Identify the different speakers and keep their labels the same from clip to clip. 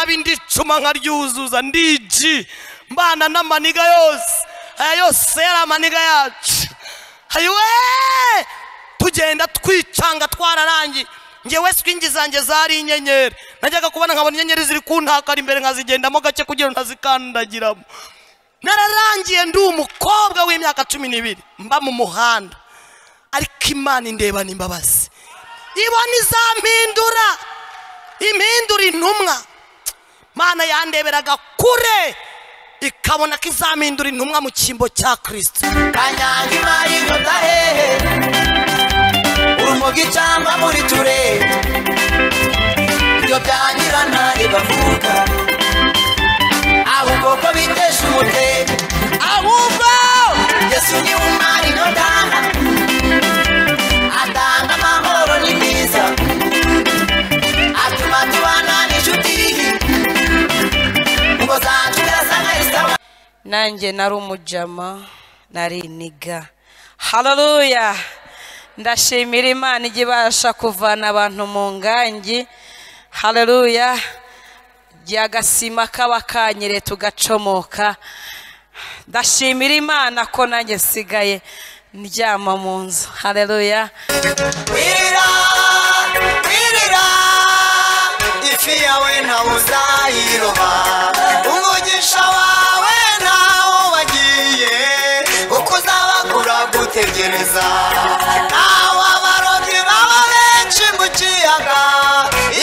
Speaker 1: Itabi ndicuma nkaryuzuza ndiji mbana n'amaniga yose. Aya yose yari amaniga yacu. Ayiwe tugenda twicanga twararangiye. Ngewe swingi zanjye zari inyenyeri. Najyaga kubona nkabona inyenyeri ziri kuntakara imbere nkazigendamo gake kugira ngo ntazikandagiramo. Nararangiye ndi umukobwa w'imyaka 12 mba mu muhanda. Ariko Imana indebana imbabazi. Ibona izampindura. Impindura intumwa. Mana yandeberaga kure ikabona ko izampindura intumwa mu cyimbo cya Kristo.
Speaker 2: Kanyanga imari inyota hehe urumogi cyangwa muri ture ibyo byanyirantare bavuga ahubwo ko bitesha umutwe ahubwo Yesu ni umari inyota atanga amahoro ni mwiza atuma tubana n'inshuti ngo zacu birasa nka isawa.
Speaker 3: Nanjye nari umujama nari iniga. Haleluya. Ndashimira Imana ijya ibasha kuvana abantu mu ngangi. Haleluya. Agasima kaba kanyere tugacomoka. Ndashimira Imana ko nanjye nsigaye ndyama mu nzu. Haleluya.
Speaker 2: Wirira, wirira, ifi yawe ntawe uzayiroba, umugisha wawe ntawo wagiye, uko uzaba gutegereza. Nawe abarobyi baba benshi mu kiyaga,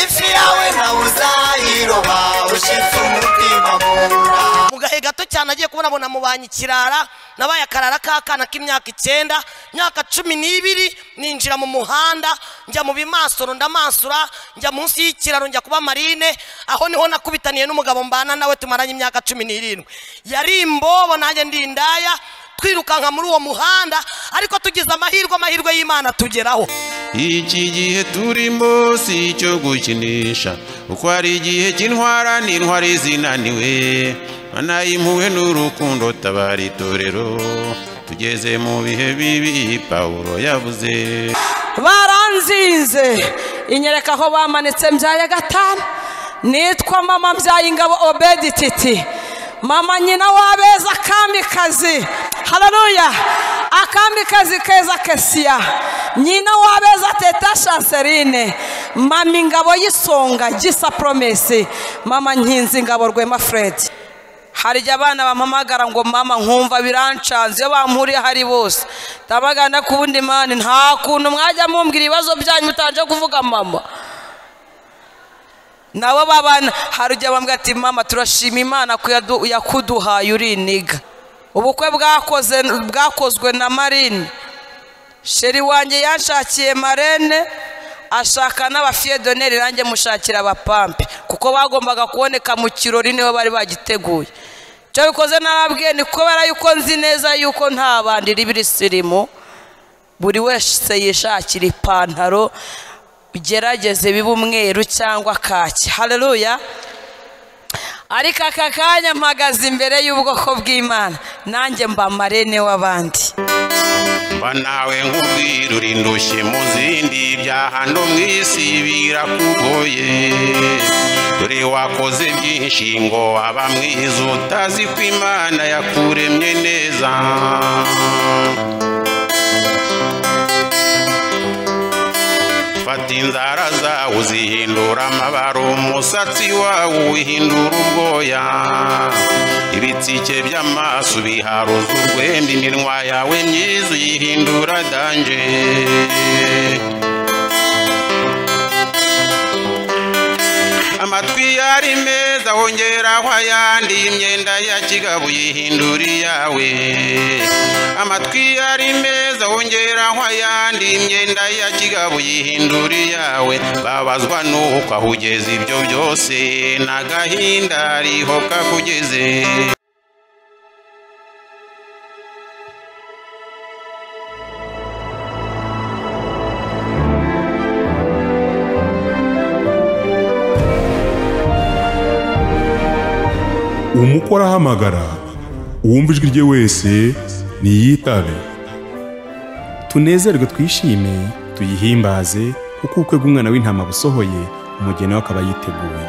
Speaker 2: ifi yawe ntawe uzayiroba, ushyitse umutima mu nda.
Speaker 1: Mu gahe gato cyane agiye kubona abona mubanye ikirara, nabaye akarara k'akana k'imyaka 9, imyaka 12 ninjira mu muhanda, njya mu bimasoro ndamansura, njya munsi y'ikiraro njya kuba marine, aho niho nakubitaniye n'umugabo mbana nawe tumaranye imyaka 17. Yari imbobo nanjye ndi indaya, twirukanka muri uwo muhanda, ariko tugize amahirwe y'Imana tugeraho.
Speaker 4: Iki gihe turimo si icyo gukinisha, uko ari igihe cy'intwara n'intwari zinaniwe. Mana y'impuhwe n'urukundo tabara itorero, tugeze mu bihe bibi Pawulo yavuze.
Speaker 3: Baranzinze inyereka aho bamanitse mbyaye gatanu. Nitwa mama mbyaye ingabo Obedi Titi, mama nyina w'abeza kamikazi. Haleluya. Akamikazi keza Kesia, nyina w'abeza Teta Chanceline, mama ingabo y'isonga Gisa Promese, mama nkinzi ingabo Rwema Fred. Hari igihe abana bampamagara ngo mama nkumva birancanze iyo bampuriye hari bose. Ndabagana ku wundi mani nta kuntu mwajya mumbwira ibibazo byanyu mutanje kuvuga mama. Nabo babana hari igihe bambwira ati mama turashima Imana ko yakuduhaye uri iniga. Ubukwe bwakozwe na Marine. Sheri wanjye yanshakiye Marene, ashaka n'abafiyedoneri nanjye mushakira abapampe kuko bagombaga kuboneka mu kirori nibo bari bagiteguye. Cyo bikoze narabwiye ni kubera yuko nzi neza yuko nta bandi ribirisirimu, buri wese yishakira ipantaro ugerageze bibe umweru cyangwa kaki. Haleluya. Ariko aka kanya mpagaze imbere y'ubwoko bw'Imana nanjye mba marene w'abandi.
Speaker 4: Mba nawe nkubwira uri ndushye mu zindi byaha no mu isi birakugoye, dore wakoze byinshi ngo waba mwiza utazi ko Imana yakuremye neza. Fata inzara zawe uzihindura amabara, umusatsi wawe uwihindura ubwoya, ibitsike by'amaso biharuza urwembe, iminwa yawe myiza uyihindura danje. Amatwi yari meza wongeraho ayandi, imyenda ya kigabo uyihindura iyawe. Amatwi yari meza wongeraho ayandi, imyenda ya kigabo uyihindura iyawe. Babazwa nuko aho ugeze ibyo byose n'agahinda ariho kakugeze.
Speaker 5: Umukwe arahamagara, uwumva ijwi rye wese niyitabe. Tunezerwe twishime tuyihimbaze, kuko ubukwe bw'umwana w'intama busohoye, umugeni we akaba yiteguye.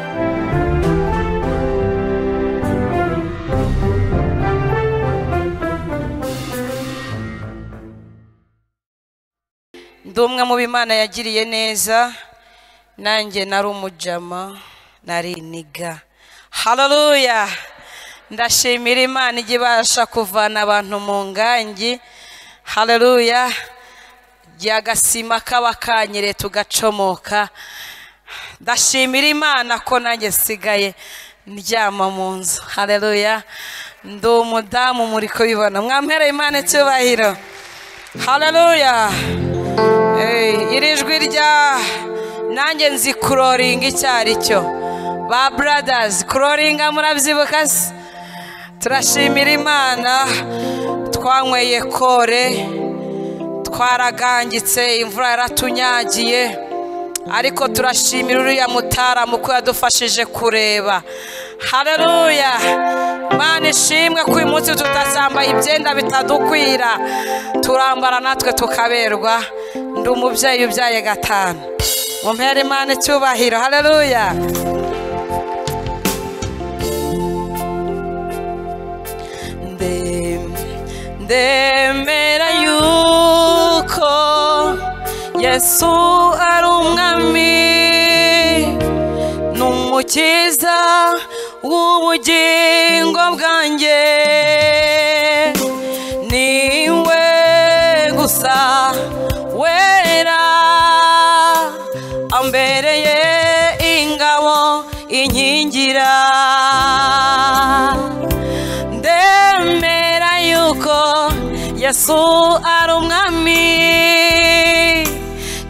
Speaker 3: Ndi umwe mu b'Imana yagiriye neza, nanjye nari umujama, nari iniga. Haleluya! Ndashimira Imana ijya ibasha kuvana abantu mu ngangi. Haleluya! Agasima kaba kanyere tugacomoka. Ndashimira Imana ko nanjye nsigaye ndyama mu nzu. Haleluya! Ndi umudamu muri kubibona. Mwampere Imana icyubahiro. Haleluya! Iri jwi rya nanjye nzi kuroringa icyo ari cyo. Ba brothers, kuroringa murabyibuka se? Turashimira Imana, twanyweye kore, twaragangitse, imvura yaratunyagiye, ariko turashimira uriya mutaramu ko yadufashije kureba. Haleluya! Imana ishimwe ko uyu munsi tutazambaye ibyenda bitadukwira, turambara natwe tukaberwa. Ndi umubyeyi ubyaye 5. Mumpere Imana icyubahiro. Haleluya! Ndemera yuko Yesu ari umwami n'umukiza w'ubugingo bwanjye, niwe gusa wera ambereye ingabo inkingira. Ndemera yuko Yesu ari umwami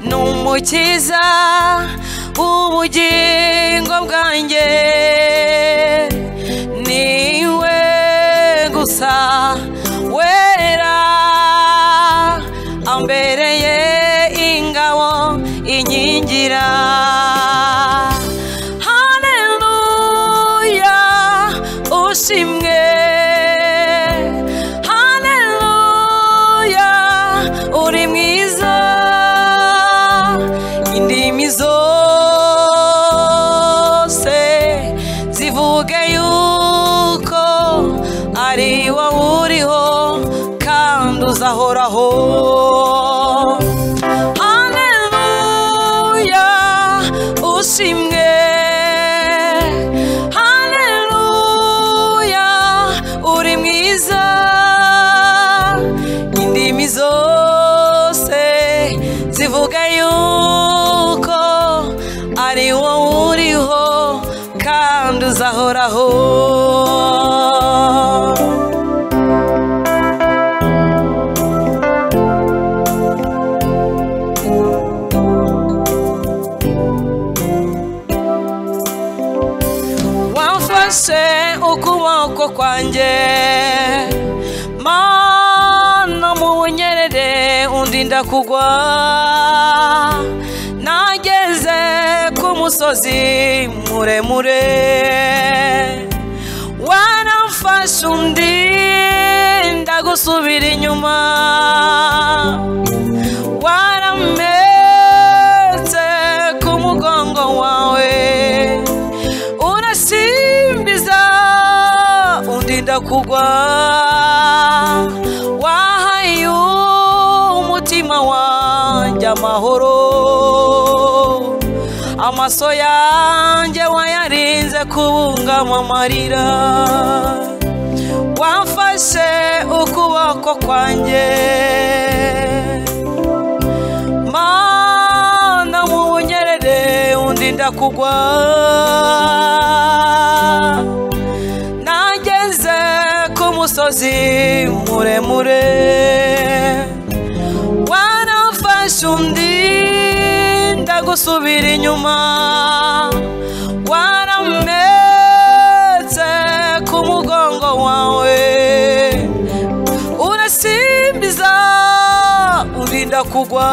Speaker 3: n'umukiza w'ubugingo bwanjye, niwe gusa wera ambereye ingabo inkingira. Haleluya, ushimwe. Haleluya, uri mwiza. Indimi zose zivuge yuko ari wowe uriho kandi uzahoraho. Haleluya, ushimwe. Haleluya, uri mwiza. Indimi zose zivuga yuko ari wowe uriho kandi uzahoraho. Wamfashe ukuboko kwanjye, Mana mu bunyerere undinda kugwa. Nageze ku musozi muremure, waramfashe undinda gusubira inyuma. Warametse ku mugongo wawe, urasimbiza undinda kugwa. Wahaye umutima wanjye amahoro, amaso yanjye wayarinze kubungama amarira. Wamfashe ukuboko kwanjye, Mana mu bunyerere undinda kugwa. Nageze ku musozi muremure, waramfashe undinda gusubira inyuma. Warametse ku mugongo wawe, urasimbiza undinda kugwa.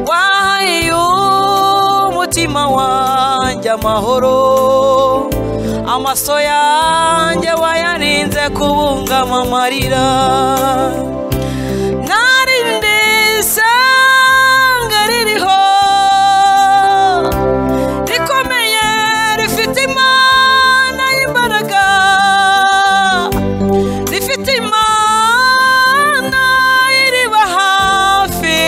Speaker 3: Wahaye umutima wanjye amahoro, amaso yanjye wayarinze kubungama amarira. Narindi isanga ririho rikomeye, rifite Imana y'imbaraga, rifite Imana iriba hafi.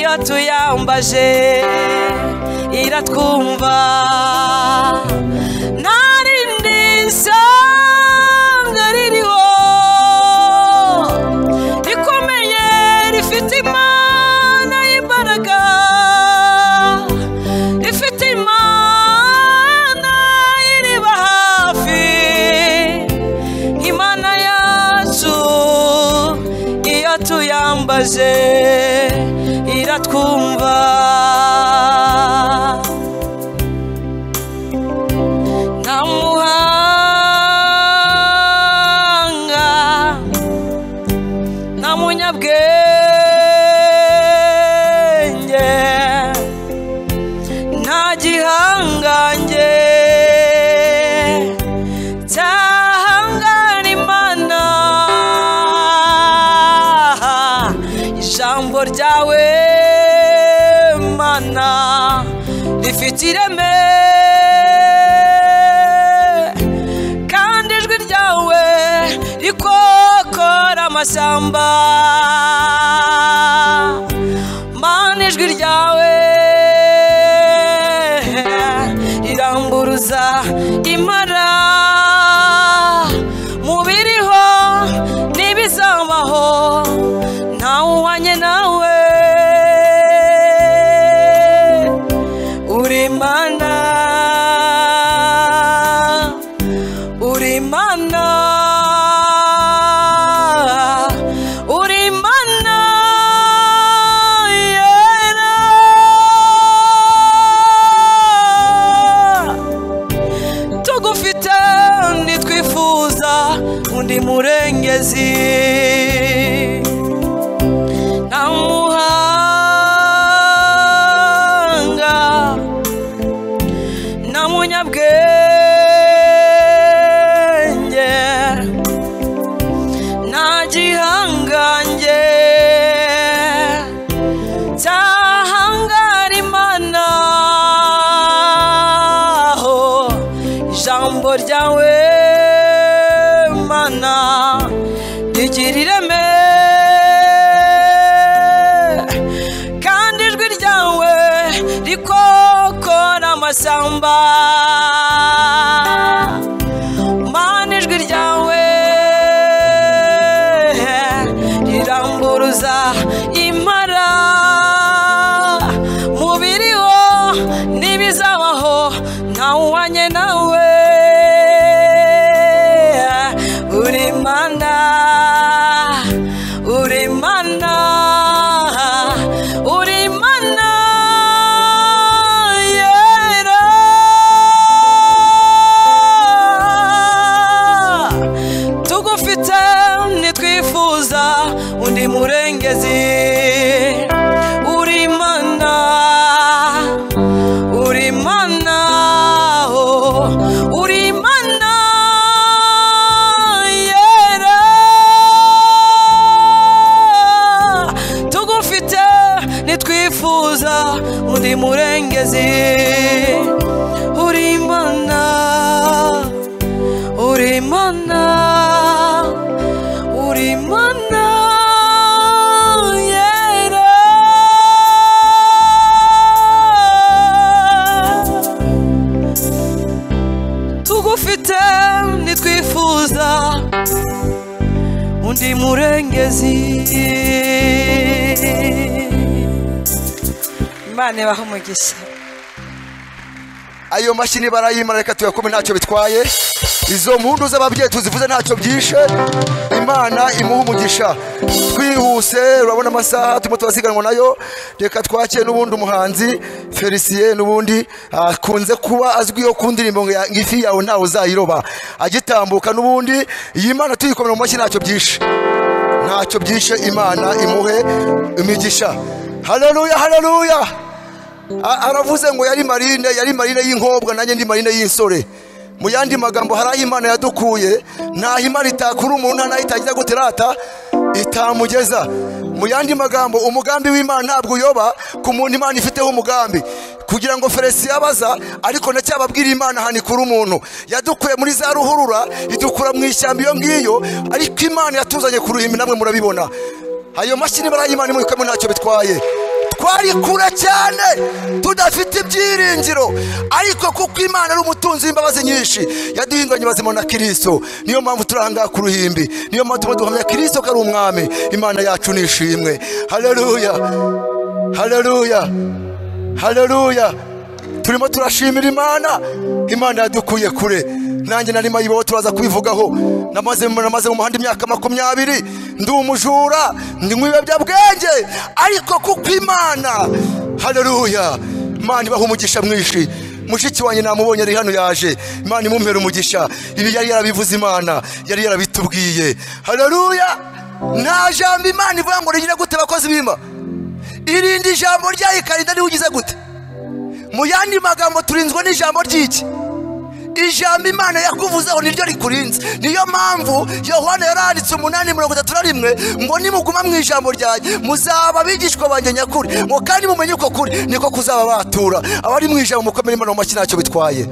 Speaker 3: Iyo tuyambaje iratwumva. Nta rindi shyanga ririho rikomeye rifite Imana y'imbaraga, rifite Imana iriba hafi, Imana yacu iyo tuyambaje iratwumva. Nta muhanga, nta munyabwenge, nta gihangange cyahangana Imana. Ijambo ryawe Mana rifite ireme, kandi ijwi ryawe rikokora amashyamba. Mana ijwi ryawe riramburuza impara, mu biriho n'ibizabaho ntawuhwanye nawe. Uri Imana, uri Imana, uri Imana yera. Tugufite ntitwifuza undi murengezi. Nta muhanga, nta munyabwenge, nta gihangange cyahangara Imana. Ijambo ryawe Mana rigira ireme, kandi ijwi ryawe rikokora amashyamba. Mana ijwi ryawe riramburuza impara, mu biriho n'ibizabaho ntawuhwanye nawe. Uri Imana, uri Imana, uri Imana yera. Tugufite ntitwifuza undi murengezi. Uri Imana, uri Imana, oh, uri Imana yera. Tugufite ntitwifuza undi murengezi. Uri Imana, uri Imana, uri Imana yera. Tugufite ntitwifuza undi murengezi. Imana ibahe umugisha.
Speaker 6: Ayo mashini barayimara, reka tuyakome ntacyo bitwaye. Izo mpundu z'ababyeyi tuzivuze ntacyo byishe. Imana imuha umugisha. Twihuse, urabona amasaha turimo turasiganwa nayo. Reka twakire n'ubundi umuhanzi Felicien, n'ubundi akunze kuba azwiho ku ndirimbo ngo ifi yawe ntawe uzayiroba. Agitambuka n'ubundi iyi Imana tuyikomera mu mashyi ntacyo byishe, ntacyo byishe. Imana imuhe imigisha. Haleluya, haleluya. Aravuze ngo yari marine, yari marine y'inkobwa, nanjye ndi marine y'insore. Mu yandi magambo hari aho Imana yadukuye, ntaho Imana itakura umuntu, ntaho itagira guterata itamugeza. Mu yandi magambo umugambi w'Imana ntabwo uyoba ku muntu Imana ifiteho umugambi. Kugira ngo Felicien abaza, ariko ndacyababwira Imana hanikura umuntu. Yadukuye muri za ruhurura, idukura mu ishyamba iyo ngiyo, ariko Imana yatuzanye ku ruhimbi, namwe murabibona. Ayo mashini barayimana imwe ntacyo bitwaye. Twari kure cyane tudafite ibyiringiro, ariko kuko Imana ari umutunzi w'imbabazi nyinshi yaduhinduranye bazima na Kristo. Niyo mpamvu turanga ku ruhimbi, niyo mpamvu duhamya Kristo ko ari umwami. Imana yacu nishimwe. Haleluya, haleluya, haleluya. Turimo turashimira Imana. Imana yadukuye kure. Nanjye nari mayibo, turaza kubivugaho. Namaze mu muhanda imyaka 20 ndi umujura, ndi ibiyobyabwenge, ariko kuko Imana, haleluya, Imana ibaha umugisha mwinshi. Mushiki wanjye namubonye ari hano yaje, Imana imumpera umugisha. Ibi yari yarabivuze, Imana yari yarabitubwiye. Haleluya. Nta jambo Imana ivuga ngo rigire gute bakozi b'Imana, irindi jambo ryayo ikarinda riwugize gute. Mu yandi magambo turinzwe n'ijambo ry'iki? Ijambo Imana yakuvuzeho niryo rikurinze. Niyo mpamvu Yohana yaranditse 8:31 ngo nimuguma mu ijambo ryanjye muzaba abigishwa banjye nyakuri, ngo kandi mumenye uko kuri niko kuzaba batura. Abari mu ijambo mukomere Imana mu mashyi, ntacyo bitwaye.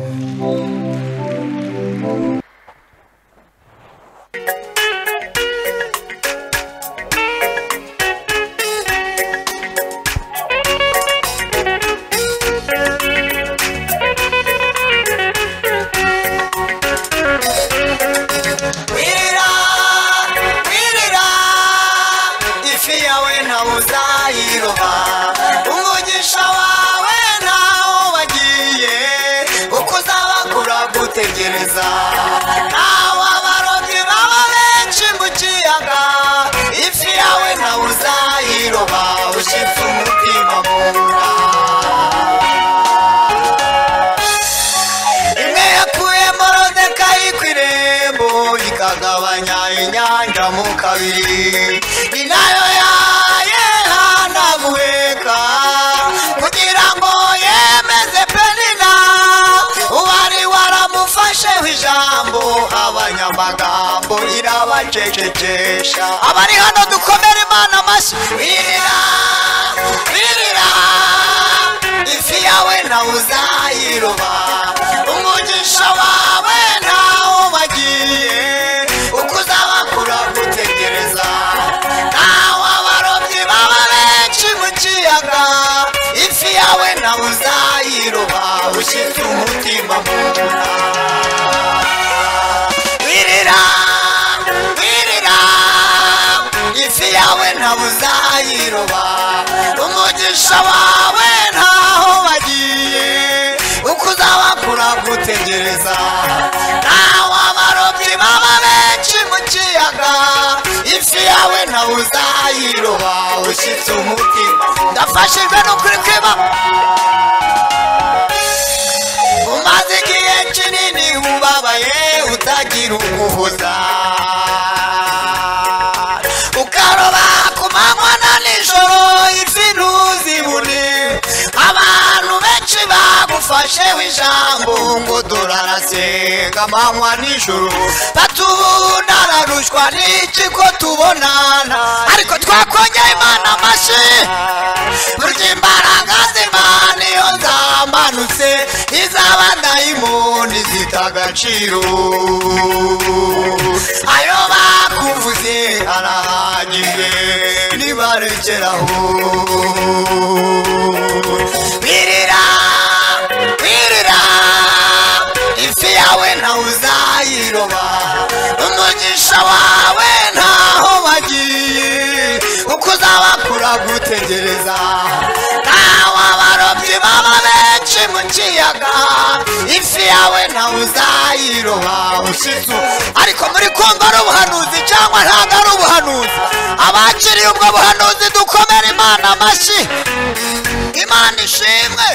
Speaker 2: Inayo yahana guheka kugira ngo yemeze Penina uwari waramufasheho ijambo, abanyamagambo irabacecekesha. Abari hano dukomere Imana amashyi. Wirira, wirira, ifi yawe nawe uzayiroba, umugisha wawe ntawo wagiye, uko uzaba kuragutegereza. Nawe abarobyi baba benshi mu kiyaga, ifi yawe nawe uzayiroba ushyitse umutima mu nda. Wirira, wirira, ifi yawe nawe uzayiroba, umugisha wawe ntaho wagiye, uko uzaba kuragutegereza. Nawe abarobyi baba benshi mu kiyaga, ifi yawe nawe uzayiroba ushyitse umutima. Ndafashijwe n'ukuri kw'iba. Umaze igihe kinini ubabaye utagira umuhoza, ukaroba ku manywa na nijoro ifi ntuzibone. Abantu benshi bagufasheho ijambo ngo durarasenga amanywa nijoro, batubunararushwa n'iki ko tubonana, ariko twakongera Imana amashyi. Burya imbaraga z'Imana iyo zamanutse izaba dayimoni zita agaciro. Ayo bakuvuze arahagije nibarekeraho. Wirira, wirira, ifi yawe nawe uzayiroba, umugisha wawe ntaho wagiye, uko uzaba kuragutegereza. Nawe abarobyi baba benshi mu kiyaga, ifi yawe nawe uzayiroba ushyitse. Ariko muri kumva ari ubuhanuzi cyangwa ntabwo ari ubuhanuzi? Abakiriye ubwo buhanuzi dukomere Imana amashyi. Imana ishimwe.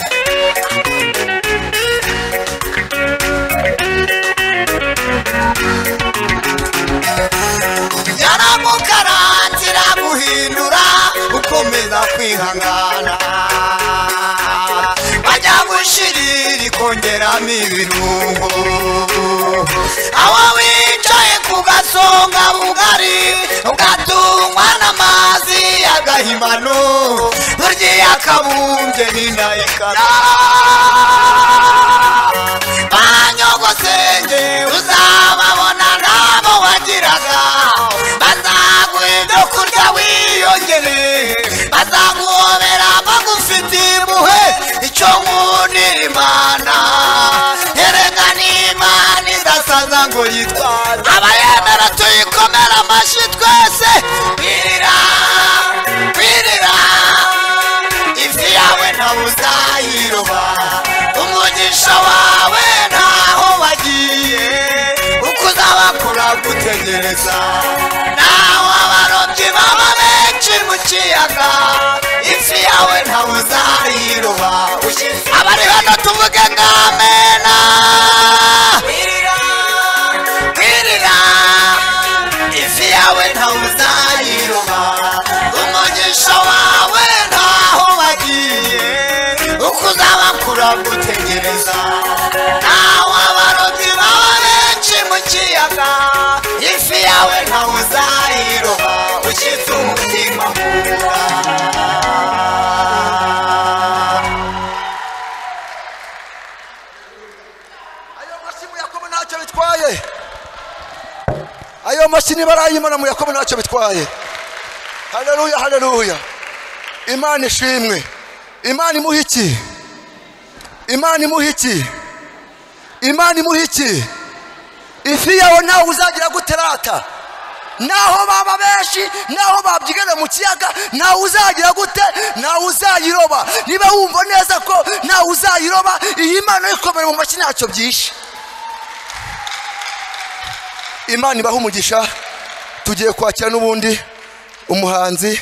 Speaker 2: Yaramukaranze iraguhindura ukomeza kwihangana, bajya gushirira ikongeramo ibirungo. Aho wicaye ku gasonga bugari ugatungwa n'amazi y'agahimano, burya yakabumbye n'indayikara. Banyogosenge uzababona nabo wagiraga, bazaguha ibyo kurya wiyongere, bazaguhobera bagu ngo yitwaze. Abayemera tuyikomera amashyi twese. Wirira, wirira, ifi yawe ntawe uzayiroba, umugisha wawe ntaho wagiye, uko uzaba kuragutegereza. Naho abarobyi baba benshi mu kiyaga, ifi yawe ntawe uzayiroba. Abari hano tuvuge ngo amena. Wirira, wirira, ifi yawe ntawe uzayiroba, umugisha wawe ntaho wagiye, uko uzaba kuragutegereza. Naho abarobyi baba benshi mu kiyaga, ifi yawe ntawe uzayiroba, ushyize umutima mu nda.
Speaker 6: Ayo mashyi muyakome ntacyo bitwaye. Ayo mashyi niba arayimana muyakome ntacyo bitwaye. Haleluya, haleluya. Imana ishimwe. Imana imuha iki? Imana imuha iki? Imana imuha iki? Ifi yawe ntawe uzagira guterata. Naho baba benshi, naho babyigana mu kiyaga, ntawe uzagira gute, ntawe uzayiroba. Niba wumva neza ko ntawe uzayiroba, iyi Imana ikomera mu mashyi ntacyo byishe. Imana ibaha umugisha. Tugiye kwakira n'ubundi umuhanzi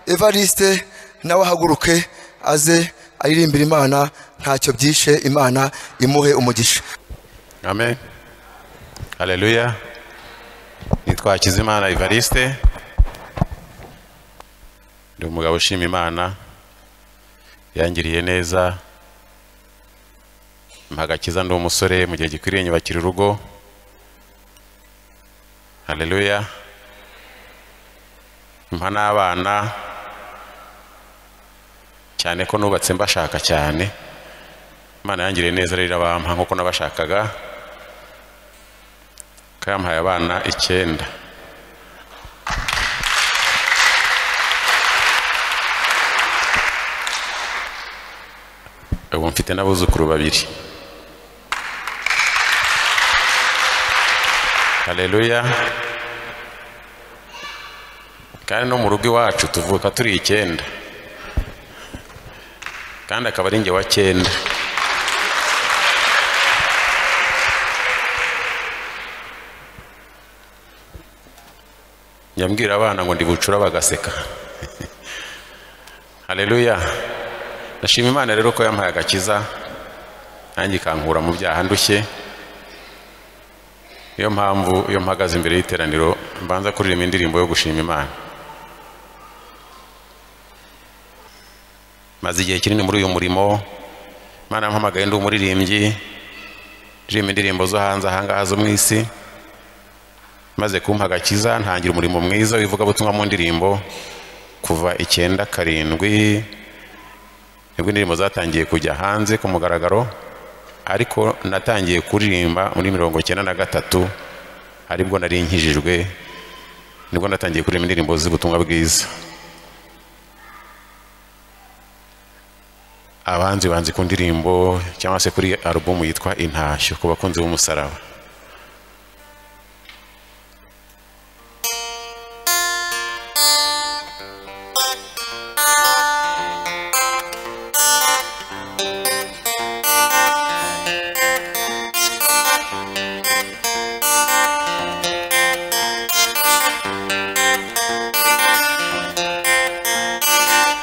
Speaker 6: Evariste, nawe ahaguruke aze aririmbira Imana ntacyo byishe. Imana imuhe umugisha.
Speaker 4: Amen. Haleluya. Nitwa Hakizimana Evariste, ndi umugabo ushima Imana yangiriye neza, mpagakiza ndi umusore mu gihe gikwiriye nyubakira urugo. Haleluya. Mpa n'abana, cyane ko nubatse mbashaka cyane. Imana yangiriye neza rero irabampa nkuko nabashakaga. Kampaye abana 9. Ubu mfite n'abuzukuru 2. Haleluya. Kandi no mu rugo iwacu tuvuka turi 9, kandi akaba ari njye wa 9. Njya abana ngo ndi bucura bagaseka. Haleluya. Ndashima Imana rero ko yampaye agakiza, nanjye ikankura mu byaha ndushye. Niyo mpamvu iyo mpagaze imbere y'iteraniro mbanza kuririmba indirimbo yo gushima Imana. Maze igihe kinini muri uyu murimo, Imana yampamagaye ndi umuririmbyi, ndirimba indirimbo zo hanze ahangaha zo mu isi. Maze kumpa agakiza ntangira umurimo mwiza w'ivugabutumwa mu ndirimbo kuva 97, nibwo indirimbo zatangiye kujya hanze ku mugaragaro. Ariko natangiye kuririmba muri 93, aribwo nari nkijijwe, nibwo natangiye kuririmba indirimbo z'ubutumwa bwiza. Abanzi banzi ku ndirimbo cyangwa se kuri alubumu yitwa Intashyo ku bakunzi b'umusaraba.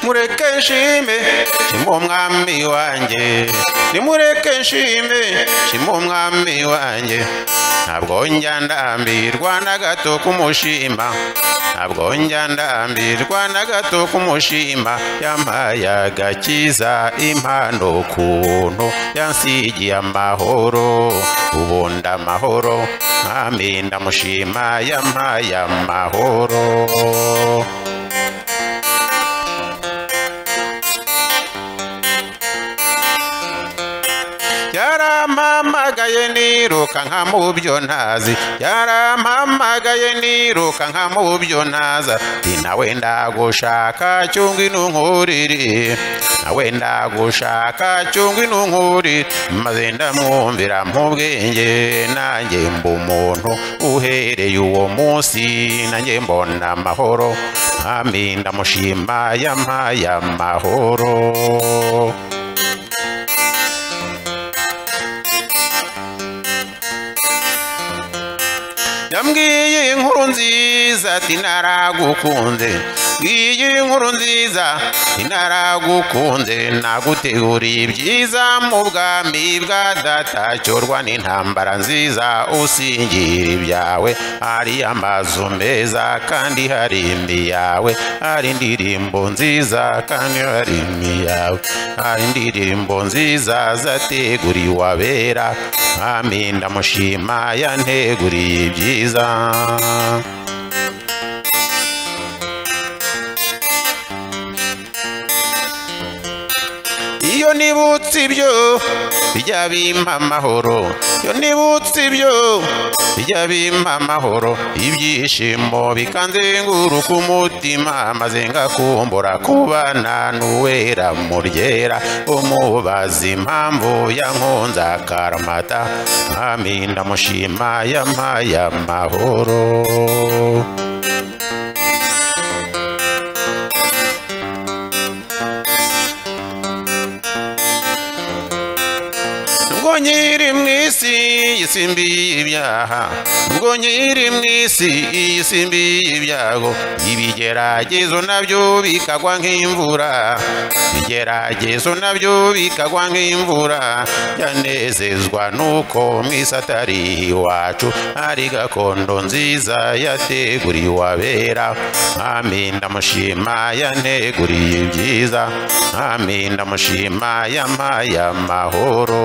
Speaker 4: Mureke nshime shima umwami wanjye, nimureke nshime shima umwami wanjye. Ntabwo njya ndambirwa na gato kumushima, ntabwo njya ndambirwa na gato kumushima. Yampaye agakiza impano kuntu, yansigiye amahoro ubundi amahoro. Mwami ndamushima yampaye amahoro. Yarampamagaye niruka nka mu byo ntazi, yarampamagaye niruka nka mu byo ntaza. Ati nawe ndagushaka cyungwa intunkurire, Nawe ndagushaka cyungwa inunkuri, maze ndamwumvira mu bwenge, nanjye mba umuntu uhereye uwo munsi, nanjye mbona amahoro. Mwami ndamushima yampaye amahoro. Yambwiye inkuru nziza ati naragukunze, ngiyi inkuru nziza naragukunze, naguteguriye ibyiza mu bwami bwa data, cyorwa n'intambara nziza, usingira ibyawe, hari amazu meza kandi hari imiyawe, hari indirimbo nziza kandi hari imiyawe, hari indirimbo nziza zateguriwe abera. Mwami ndamushima yanteguriye ibyiza. Iyo nibutse ibyo bijya bimpa amahoro, iyo nibutse ibyo bijya bimpa amahoro, ibyishimo bikanzenguruka umutima, maze ngakumbura kubana n'uwera mu ryera, umubaza impamvu yankunze akaramata. Mwami ndamushima yampaye amahoro. Ubwo nkiri mu isi isimbi y'ibyaha, ubwo nkiri mu isi isimbi y'ibyago, ibigeragezo nabyo bikagwa nk'imvura, ibigeragezo nabyo bikagwa nk'imvura, yanezezwa nuko mu isi atari iwacu, hari gakondo nziza yateguriwe abera. Mwami ndamushima yanteguriye ibyiza, Mwami ndamushima yampaye amahoro.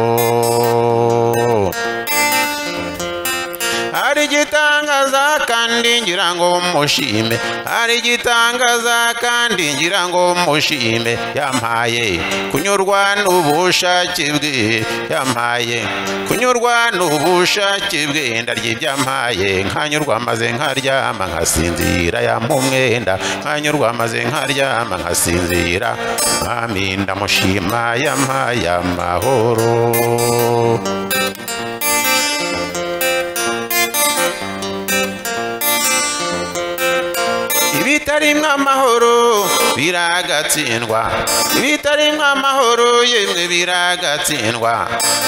Speaker 4: Hari igitangaza kandi ngira ngo mushime, hari igitangaza kandi ngira ngo mushime, yampaye kunyurwa n'ubushake bwe, yampaye kunyurwa n'ubushake bwe, ndarya ibyampaye nkanyurwa maze nkaryama nkasinzira, yampa umwenda nkanyurwa maze nkaryama nkasinzira. Mwami ndamushima yampaye amahoro. Ibitarimwo amahoro biragatsindwa, ibitarimwo amahoro yemwe biragatsindwa.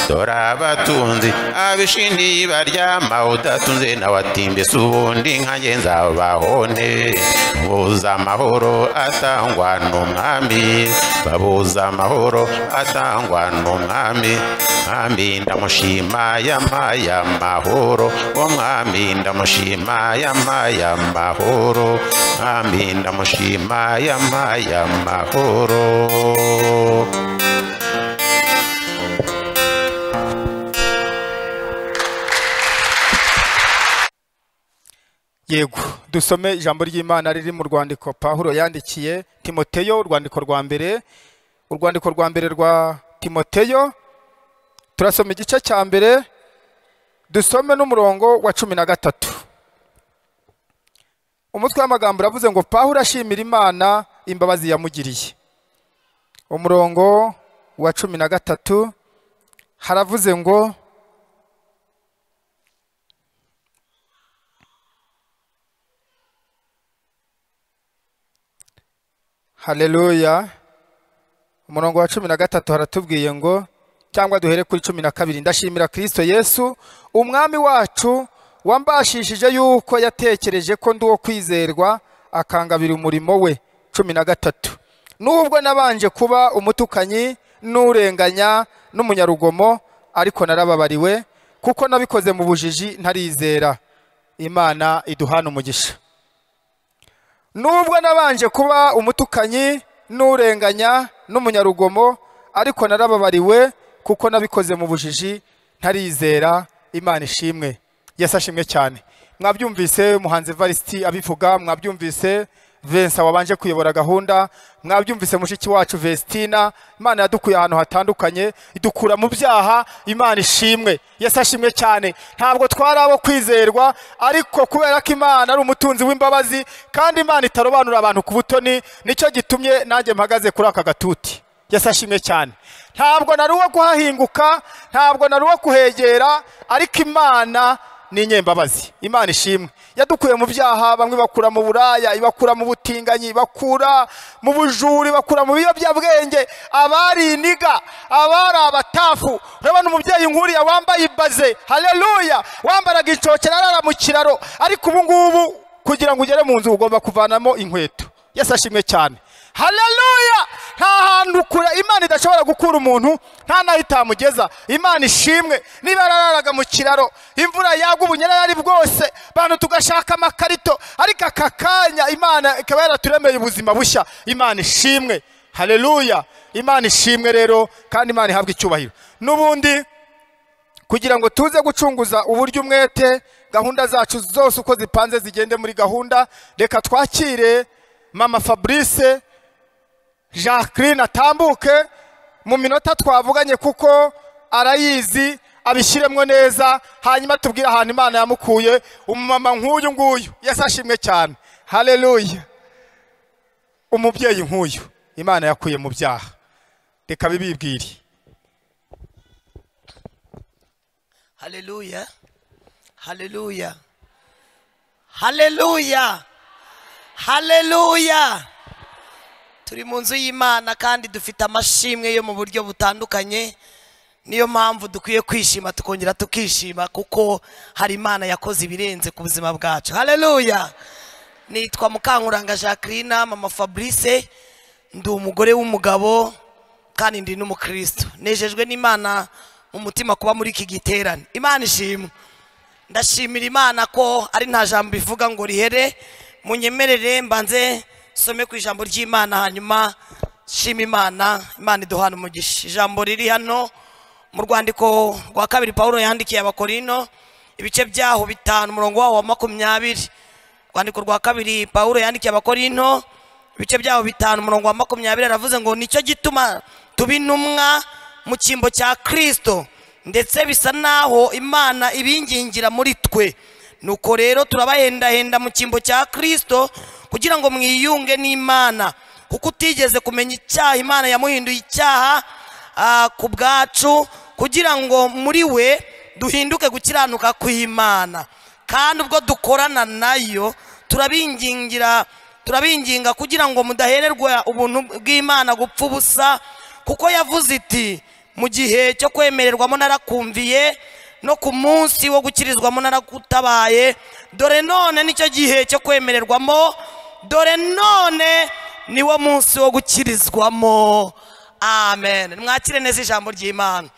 Speaker 4: Dore abatunzi abishindi baryama, udatunze nawe ati mbese ubundi nkanjye nzabaho nte? Buza amahoro atangwa n'umwami, babuza amahoro atangwa n'umwami. Mwami ndamushima yampaye amahoro, umwami ndamushima yampaye amahoro, Mwami ndamushima yampaye amahoro.
Speaker 7: Yego, dusome ijambo ry'Imana riri mu rwandiko Pawulo yandikiye Timoteyo, urwandiko rwa mbere, urwandiko rwa mbere rwa Timoteyo, turasoma igice cya mbere, dusome n'umurongo wa 13. Umutwe w'amagambo uravuze ngo Pawulo ashimira Imana imbabazi yamugiriye. Umurongo wa 13 haravuze ngo Haleluya. Umurongo wa 13 haratubwiye ngo, cyangwa duhere kuri 12, ndashimira Kristo Yesu umwami wacu wambashishije yuko yatekereje ko ndi uwo kwizerwa akangabira umurimo we. 13, nubwo nabanje kuba umutukanyi n'urenganya n'umunyarugomo, ariko narababariwe kuko nabikoze mu bujiji ntarizera. Imana iduhana umugisha. Nubwo nabanje kuba umutukanyi n'urenganya n'umunyarugomo, ariko narababariwe kuko nabikoze mu bujiji ntarizera. Imana ishimwe. Yesu ashimwe cyane. Mwabyumvise umuhanzi Evariste abivuga, mwabyumvise Vincent wabanje kuyobora gahunda, mwabyumvise mushiki wacu Vestina. Imana yadukuye ahantu hatandukanye, idukura mu byaha. Imana ishimwe. Yesu ashimwe cyane. Ntabwo twari abo kwizerwa, ariko kubera ko Imana ari umutunzi w'imbabazi kandi Imana itarobanura abantu ku butoni, nicyo gitumye nanjye mpagaze kuri aka gatuti. Yesu ashimwe cyane. Ntabwo nari uwo kuhahinguka, ntabwo nari uwo kuhegera, ariko Imana ni inyembabazi. Imana ishimwe, yadukuye mu byaha, bamwe bakura mu buraya, ibakura mu butinganyi, bakura mu bujuri, bakura mu biyobyabwenge, abari iniga, abari abatafu. Urabona umubyeyi nkuriya wambaye ibaze, haleluya, wambaraga incokera arara mu kiraro, ariko ubu ngubu kugira ngo ugere mu nzu ugomba kuvanamo inkweto. Yesu ashimwe cyane, haleluya. Nta hantu kure Imana idashobora gukura umuntu, nta naho itamugeza. Imana ishimwe. Niba yararaga mu kiraro, imvura yagwa ubunyereri bwose, bantu tugashaka amakarito, ariko aka kanya Imana ikaba yaraturemeye ubuzima bushya. Imana ishimwe, haleluya. Imana ishimwe rero, kandi Imana ihabwe icyubahiro. N'ubundi kugira ngo tuze gucunguza uburyo umwete, gahunda zacu zose uko zipanze zigende muri gahunda, reka twakire Mama Fabrice Jacqueline atambuke mu minota twavuganye, kuko arayizi, abishyiremwo neza, hanyuma tubwire ahantu Imana yamukuye. Umumama nk'uyu nguyu, Yesu ashimwe cyane, haleluya. Umubyeyi nk'uyu Imana yakuye mu byaha, reka bibibwire.
Speaker 1: Haleluya, haleluya, haleluya, haleluya. Turi mu nzu y'Imana kandi dufite amashimwe yo mu buryo butandukanye. Niyo mpamvu dukwiye kwishima tukongera tukishima, kuko hari Imana yakoze ibirenze ku buzima bwacu. Haleluya. Nitwa Mukankuranga Jacqueline, Mama Fabrice, ndi umugore w'umugabo kandi ndi n'umukristo. Nejejwe n'Imana mu mutima kuba muri iki giterane. Imana ishimwe. Ndashimira Imana ko ari nta jambo ivuga ngo rihere. Munyemerere mbanze some ku ijambo ry'Imana, hanyuma shima Imana. Imana iduhana umugisha. Ijambo riri hano mu rwandiko rwa kabiri Paulo yandikiye Abakorino, ibice byaho 5 umurongo wawo wa 20. Rwandiko rwa kabiri Paulo yandikiye Abakorino, ibice byaho 5 umurongo wa 20, aravuze ngo nicyo gituma tuba intumwa mu cyimbo cya Kristo, ndetse bisa naho Imana ibingingira muri twe. Nuko rero turabahendahenda mu cyimbo cya Kristo kugira ngo mwiyunge n'Imana, kuko utigeze kumenya icyaha Imana yamuhinduye icyaha ku bwacu, kugira ngo muri we duhinduke gukiranuka kw'Imana. Kandi ubwo dukorana nayo turabinginga kugira ngo mudahererwa ubuntu bw'Imana gupfa ubusa, kuko yavuze iti mu gihe cyo kwemererwamo narakumviye, no ku munsi wo gukirizwamo narakutabaye. Dore none nicyo gihe cyo kwemererwamo, dore none niwo munsi wo gukirizwamo. Amen. Mwakire neza ijambo ry'Imana.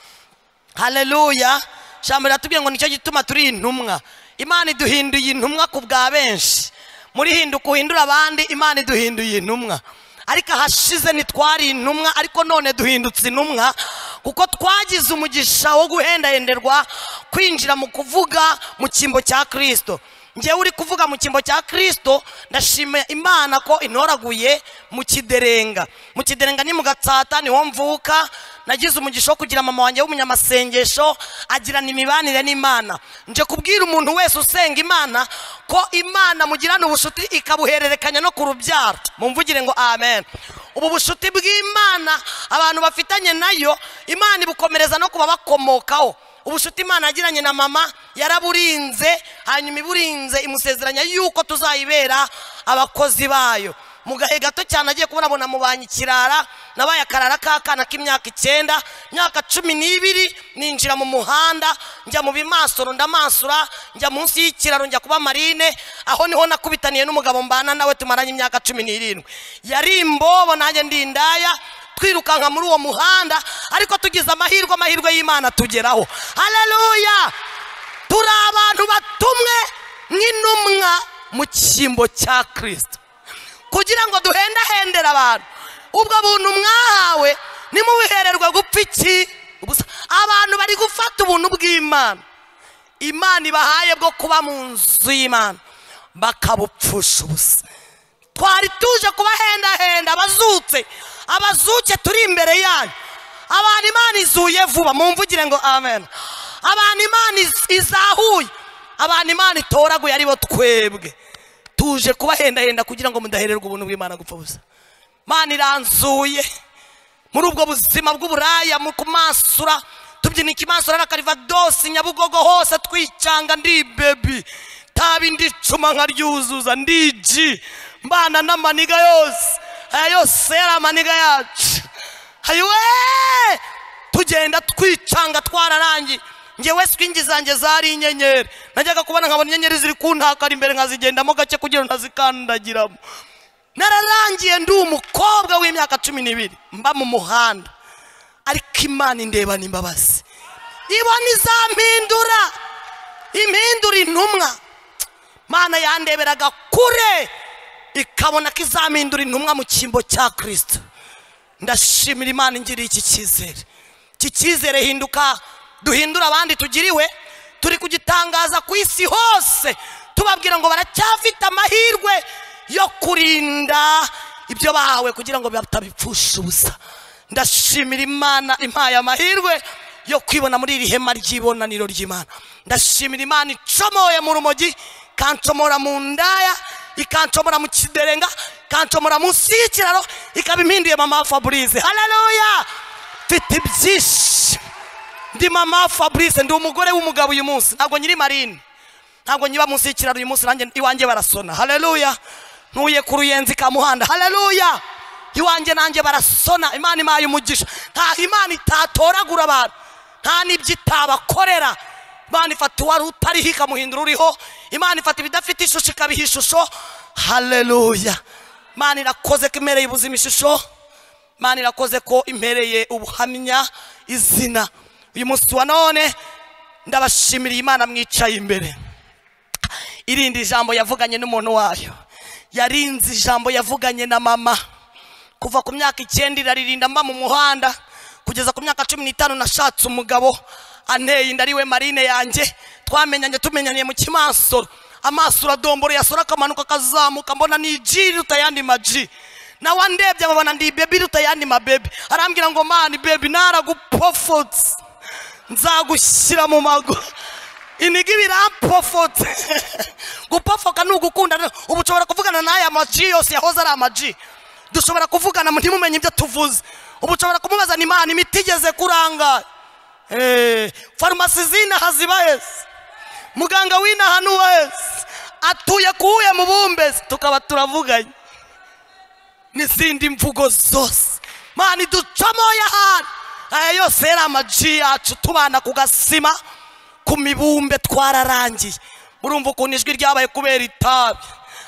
Speaker 1: Haleluya. Ijambo riratubwiye ngo nicyo gituma turi intumwa. Imana iduhinduye intumwa ku bwa benshi. Muri hinduka uhindura abandi, Imana iduhinduye intumwa. Ariko ahashize ntitwari intumwa, ariko none duhindutse intumwa, kuko twagize umugisha wo guhendahenderwa kwinjira mu kuvuga mu cyimbo cya Kristo. Njyewe uri kuvuga mu cyimbo cya Kristo, ndashima Imana ko intoraguye mu kiderenga. Mu kiderenga ni mu Gatsata, niho mvuka. Nagize umugisha wo kugira mama wanjye w'umunyamasengesho, agirana imibanire n'Imana. Nje kubwira umuntu wese usenga Imana ko Imana mugirana ubushuti ikabuhererekanya no ku rubyaro. Mumvugire ngo amen. Ubu bushuti bw'Imana abantu bafitanye nayo, Imana ibukomereza no kuba bakomokaho. Ubushuti Imana yagiranye na mama yaraburinze, hanyuma iburinze imusezeranya yuko tuzayibera abakozi bayo. Mu gahe gato cyane agiye kubona mubanye ikirara, nabaye akarara k'akana k'imyaka 9, imyaka 12, ninjira mu muhanda, njya mu bimasoro ndamansura, njya munsi y'ikiraro njya kuba marine. Aho niho nakubitaniye n'umugabo mbana nawe tumaranye imyaka 17. Yari imbobo nanjye ndi indaya, twirukanka muri uwo muhanda, ariko tugize amahirwe y'Imana tugeraho. Haleluya. Turi abantu batumwe nk'intumwa mu cyimbo cya Kristo, kugira ngo duhendahendera abantu. Ubwo buntu mwahawe nimubihererwe gupfa iki ubusa. Abantu bari gufata ubuntu bw'Imana, Imana ibahaye bwo kuba mu nzu y'Imana, bakabupfusha ubusa. Twari tuje kubahendahenda abazutse, abazuke turi imbere yanyu. Abantu Imana izuye vuba, mumvugire ngo amen. Abantu Imana izahuye, abantu Imana itoraguye aribo twebwe. Tuje kubahendahenda kugira ngo mudahererwe ubuntu bw'Imana gupfa ubusa. Imana iranzuye, Muri ubwo buzima bw'uburaya mu kumasura tubyina ikimasura na Karivadosi Nyabugogo hose twicanga ndi baby tabi ndicuma nkaryuzuza ndiji mbana n'amaniga yose aya yose yari amaniga yacu. Ayiwe tugenda twicanga twararangiye. Ngewe swingi zanjye zari inyenyeri, najyaga kubona nkabona inyenyeri ziri kuntakara imbere nkazigendamo gake kugira ngo ntazikandagiramo. Nararangiye ndi umukobwa w'imyaka 12 mba mu muhanda, ariko Imana indebana imbabazi, ibona izampindura, impindura intumwa. Imana yandeberaga kure ikabona ko izampindura intumwa mu cyimbo cya Kristo. Ndashimira Imana ingiriye iki cyizere. Iki cyizere hinduka duhindura abandi tugiriwe, turi kugitangaza ku isi hose tubabwira ngo baracyafite amahirwe yo kurinda ibyo bahawe kugira ngo batabipfusha ubusa. Ndashimira Imana impaye amahirwe yo kwibona muri iri hema ry'ibonaniro ry'Imana. Ndashimira Imana icomoye mu rumogi, ikancomora mu ndaya, ikancomora mu kiderenga, ikancomora munsi y'ikiraro, ikaba impinduye mama Fabrice. Haleluya! Mfite ibyishimo. Ndi mama Fabrice, ndi umugore w'umugabo uyu munsi. Ntabwo nyiri Marine, ntabwo nyiba munsi y'ikiraro uyu munsi, nanjye iwanjye barasona. Haleluya! Ntuye ku Ruyenzi ka Muhanda. Haleluya! Iwanjye nanjye barasona. Imana impaye umugisha. Nta Imana itatoragura abantu, nta n'ibyo itabakorera. Imana ifata uwari utariho ikamuhindura uriho. Imana ifata ibidafite ishusho ikabiha ishusho. Haleluya! Imana irakoze ko impereye ubuzima ishusho. Imana irakoze ko impereye ubuhamya izina. Uyu munsi wa none ndabashimira Imana mwicaye imbere. Irindi ijambo yavuganye n'umuntu wayo, yarinze ijambo yavuganye na mama kuva ku myaka 9 iraririnda mba mu muhanda kugeza ku myaka 15 nashatse umugabo anteye inda ariwe Marine yanjye. Twamenyanye tumenyaniye mu kimansoro, amaso uradombora yasora akamanuka akazamuka, mbona ni G iruta yandi ma G. Nawe andebye ababona ndi baby iruta yandi ma baby, arambwira ngo mani baby naragupofotse nzagushyira mu mago. Inigi birampofotse. Gupofoka ni ugukunda. Ubu ushobora kuvugana n'aya ma G yose yahoze ari ama G, dushobora kuvugana ntimumenye ibyo tuvuze. Ubu ushobora kumubaza ni Imana imiti igeze kuranga, farumasi z'inaha ziba hese, muganga w'inaha n'uwa hese, atuye kuhuye mu bumbe, tukaba turavuganye n'izindi mvugo zose. Imana iducomoye ahantu. Aya yose yari ama G yacu, tubana ku gasima ku mibumbe twararangiye. Murumva ukuntu ijwi ryabaye kubera itabi,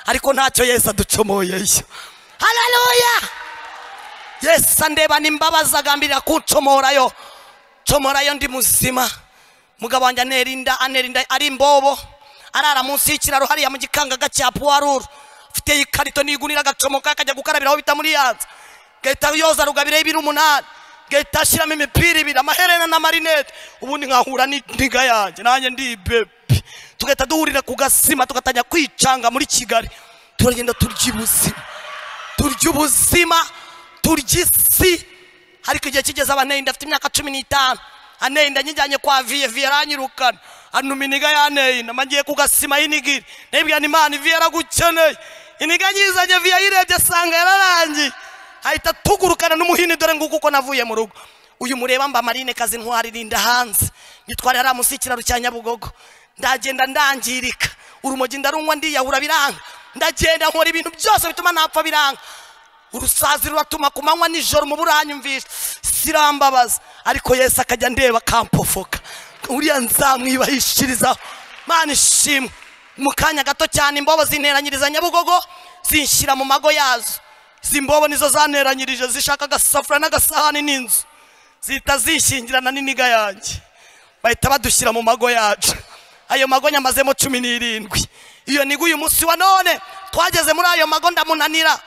Speaker 1: ariko ntacyo Yesu aducomoyeyo. Haleluya! Yesu andebana imbabazi agambirira kuncomorayo. Comorayo ndi muzima. Mugabo wanjye antera inda ari imbobo, arara munsi y'ikiraro hariya mu gikangaga cya Puwaruru, afite ikarito n'igunira agacomoka akajya gukarabira aho bita muri Yanza, gahita yoza rugabire y'ibiro 8, gahita ashyiramo imipira ibiri, amaherena n'amarinete, ubundi nkahura n'indiga yanjye nanjye ndi baby, tugahita duhurira ku gasima tugatangira kwicanga muri Kigali. Turagenda turya ubuzima, turya ubuzima, turya isi. Ariko igihe kigeze abanteye inda afite imyaka 15, anteye inda nyijyanye kwa Viye, Viye aranyirukana, anuma iniga yanteye inda, ngiye ku gasima y'inigiri, nibwira ni Imana Viye yaragukeneye. Iniga nyizanye Viye ayirebye asanga yararangiye, ahita tugurukana n'umuhini, dore nguko uko navuye mu rugo. Uyu mureba mba Marine kazi ntwari rinda hanze, nitwara yari munsi y'ikiraro cya Nyabugogo, ndagenda ndangirika, urumogi ndarunywa ndiyahura biranga, ndagenda nkora ibintu byose bituma napfa biranga. Urusazi ruratuma ku manywa nijoro mu buranyumvisha sirambabaza, ariko Yesu akajya ndeba akampofoka, uriya nzamwibahishirizaho. Mana ishimwe. Mu kanya gato cyane imbobo zinteranyiriza Nyabugogo zinshyira mu mago yazo. Izi mbobo nizo zanteranyirije, zishaka agasafuriya n'agasahani n'inzu, zihita zishingirana n'iniga yanjye, bahita badushyira mu mago yacu. Ayo mago nyamazemo 17. Iyo niga uyu munsi wa none twageze muri ayo mago ndamunanira,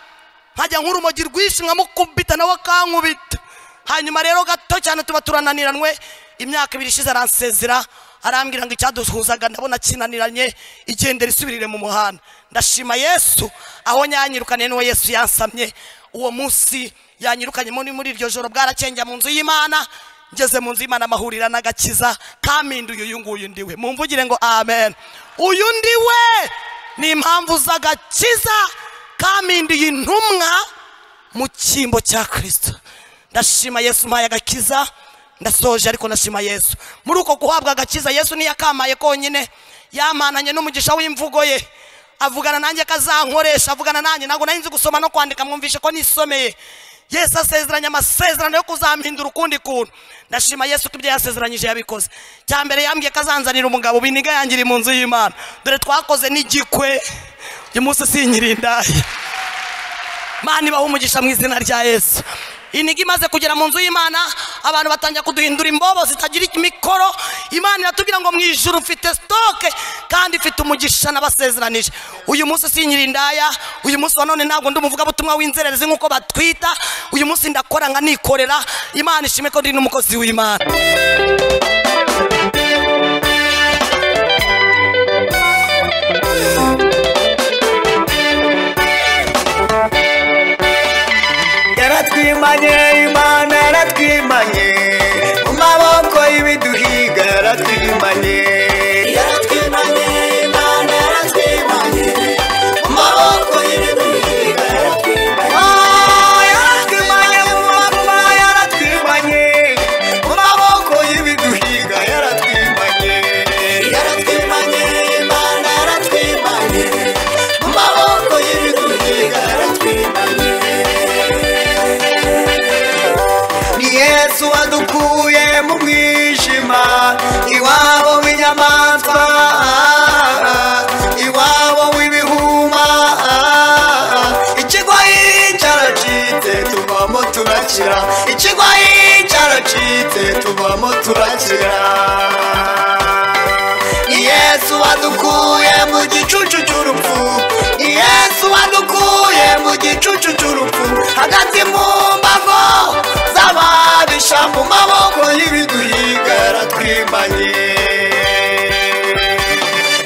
Speaker 1: nkajya nk'urumogi rwinshi nkamukubita nawe akankubita. Hanyuma rero gato cyane tuba turananiranwe. Imyaka 2 ishize aransezera, arambwira ngo icyaduhuzaga ndabona kinaniranye, igendera isubirire mu muhanda. Ndashima Yesu aho nyanyirukanye n'uwo Yesu yansamye. Uwo munsi yanyirukanye muri iryo joro bwarakengera mu nzu y'Imana. Ngeze mu nzu y'Imana amahurira n'agakiza kaminduye uyu nguyu ndiwe. Mumvugire ngo amen. Uyu ndiwe ni impamvu z'agakiza kaminduye intumwa mu cyimbo cya Kristo. Ndashima Yesu mpaye agakiza, ndasoje ariko ndashima Yesu. Muri uko guhabwa agakiza Yesu ntiyakamaye konyine, yamananye n'umugisha w'imvugo ye, avugana nanjye kazankoresha, avugana nanjye. Ntabwo nari nzi gusoma no kwandika, mwumvishe ko nisomeye. Yesu asezeranya amasezerano yo kuzampindura ukundi kuntu. Ndashima Yesu ko ibyo yasezeranyije yabikoze. Cya mbere yambwiye kazanzanira umugabo, biniga yangiri mu nzu y'Imana. Dore twakoze n'igikwe, uyu munsi sinyirindaye. Mana ibahe umugisha mu izina rya Yesu. Iniga imaze kugera mu nzu y'Imana, abantu batangira kuduhindura imbobo zitagira imikoro. Imana iratubwira ngo mu ijuru mfite stoke kandi mfite umugisha nabasezeranije. Uyu munsi sinyirindaya, uyu munsi wa none ntabwo ndi umuvugabutumwa w'inzererezi nk'uko batwita. Uyu munsi ndakora nkanikorera. Imana ishime ko ndi n'umukozi w'Imana.
Speaker 2: Yaratwimanye, Imana yaratwimanye, mu maboko y'ibiduhiga yaratwimanye. Yaratwimanye, Imana yaratwimanye, mu maboko y'ibiduhiga yaratwimanye. Yaratwimanye mu makuba yaratwimanye, mu maboko y'ibiduhiga yaratwimanye. Yaratwimanye, Imana yaratwimanye, mu maboko y'ibiduhiga yaratwimanye. Yesu wadukuye mu mwijima, iwabo w'inyamaswa, iwabo w'ibihuma. Ikigwayi cyaracitse tuvamo turakira, ikigwayi cyaracitse tuvamo turakira. Yesu wadukuye mu gicucu cy'urupfu, Yesu wadukuye mu gicucu cy'urupfu, hagati mu mbago z'ababisha, mu maboko y'ibiduhiga yaratwimanye.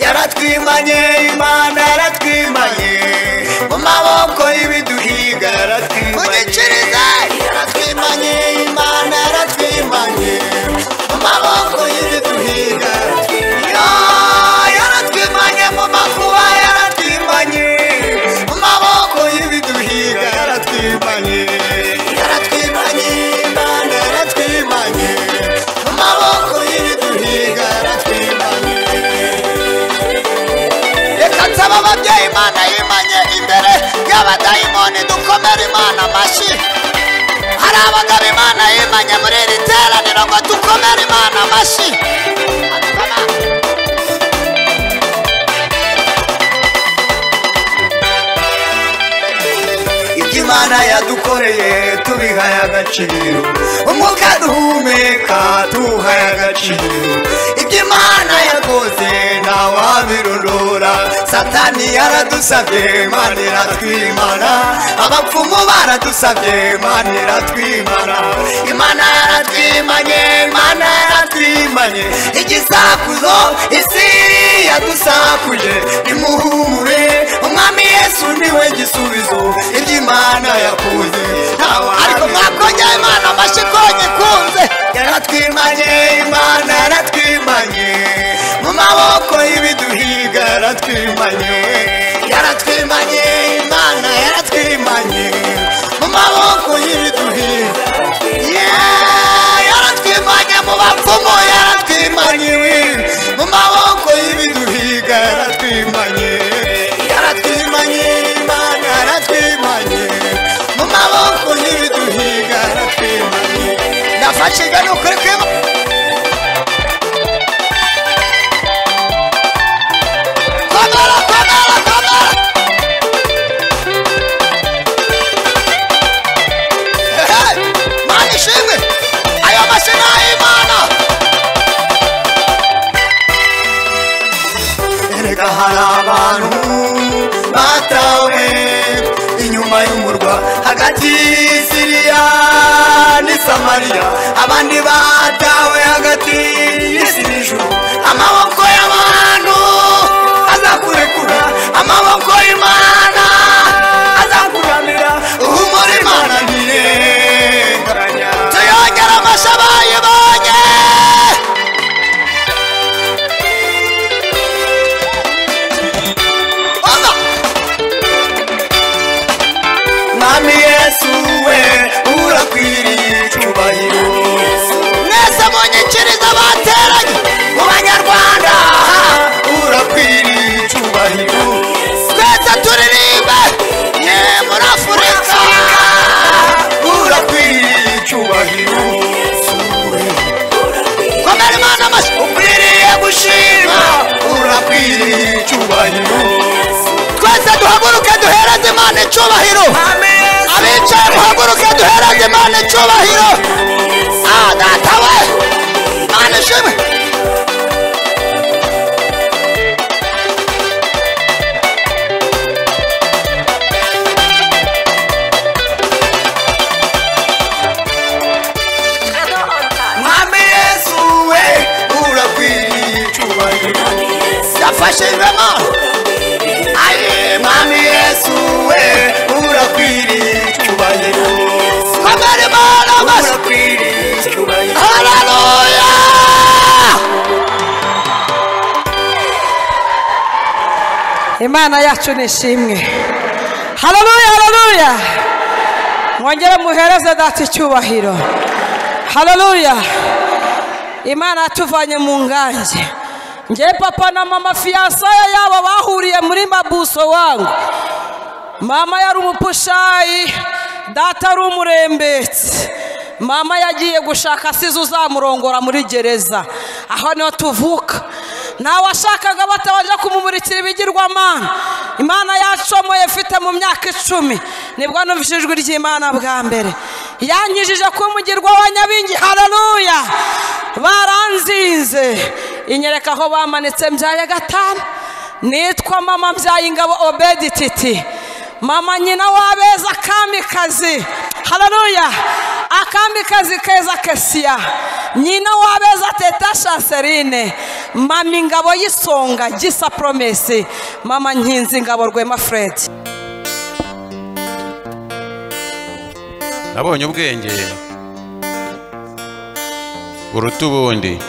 Speaker 2: Yaratwimanye, Imana yaratwimanye, mu maboko y'ibiduhiga yaratwimanye. Munyikirize! Yaratwimanye, Imana yaratwimanye, mu maboko y'ibiduhiga yaratwimanye. Yaratwimanye mu makuba yaratwimanye, mu maboko y'ibiduhiga yaratwimanye. Yaratwimanye, Imana yaratwimanye, mu maboko y'ibiduhiga yaratwimanye. Reka nsaba ababyeyi Imana yimanye imbere y'abadayimoni, dukomere Imana amashyi. Hari abagabo Imana yimanye muri iri teraniro ngo dukomere Imana amashyi. Imana yadukoreye tubihaye agaciro, umwuka duhumeka tuhaye agaciro. Ibyo Imana yakoze ntawabirondora. Satani yaradusabye, Imana iratwimana. Abapfumu baradusabye, Imana iratwimana. Imana yaratwimanye, Imana yaratwimanye. Igisakuzo isi yadusakuje, nimuhumure, Umwami Yesu niwe gisubizo. Ibyo Imana yakoze ariko mwakongera Imana amashyi ko nyikunze. Yaratwimanye, Imana yaratwimanye, mu maboko y'ibiduhiga yaratwimanye. Yaratwimanye, Imana yaratwimanye, mu maboko y'ibiduhiga. Yaratwimanye mu bapfumu yaratwimanye, mu maboko y'ibiduhiga yaratwimanye. Yaratwimanye, Imana yaratwimanye, mu maboko y'ibiduhiga yaratwimanye. Nafashijwe n'ukuri kw'Imana. Komera, komera, komera. Mana ishimwe, ayo mashyi ni ay'Imana. Erega hari abantu batawe inyuma y'umurwa, hagati y'Isiriya n'i Samariya, abandi batawe hagati y'isi n'ijuru. Amaboko y'abantu azakurekura, amaboko y'Imana azakuramira. Uhumure Imana ntirenganya. Tuyongere amashyi abayibonye. Mwami Yesu we urakwiriye. icyubahiro. Twese duhaguruke duhereze Imana icyubahiro. Abicaye muhaguruke duhereze Imana icyubahiro. Ah, data we, Imana ishimwe. Mwami Yesu we urakwiriye icyubahiro. Yafashijwemo. Aye, Mwami Yesu we urakwiriye icyubahiro. Komera Imana amashyi. Haleluya.
Speaker 3: Imana yacu ni ishimwe. Haleluya, haleluya. Mwongere muhereze data icyubahiro. Haleluya. Imana yatuvanye mu ngange. Nge papa na mama fiansaya yabo bahuriye muri mabuso wangu. Mama yari umupushayi, data ari umurembetsi. Mama yagiye gushaka asize uzamurongora muri gereza. Aho niho tuvuka. Ntawashakaga batabanje kumumurikira ibigirwamana. Imana yacomoye mfite mu myaka 10 nibwo numvise ijwi ry'Imana bwa mbere. Yankijije kumugirwa wa Nyabingi. Haleluya. Baranzinze inyereka aho bamanitse mbyaye 5. Nitwa mama mbyaye ingabo Obedi Titi. Mama nyina wabeza kamikazi. Haleluya. Akamikazi keza Kesia. Nyina wabeza Teta Chanceline. Mama ingabo y'isonga Gisa Promese. Mama nkinzi ingabo Rwema Fred.
Speaker 4: Nabonye ubwenge buruta ubundi.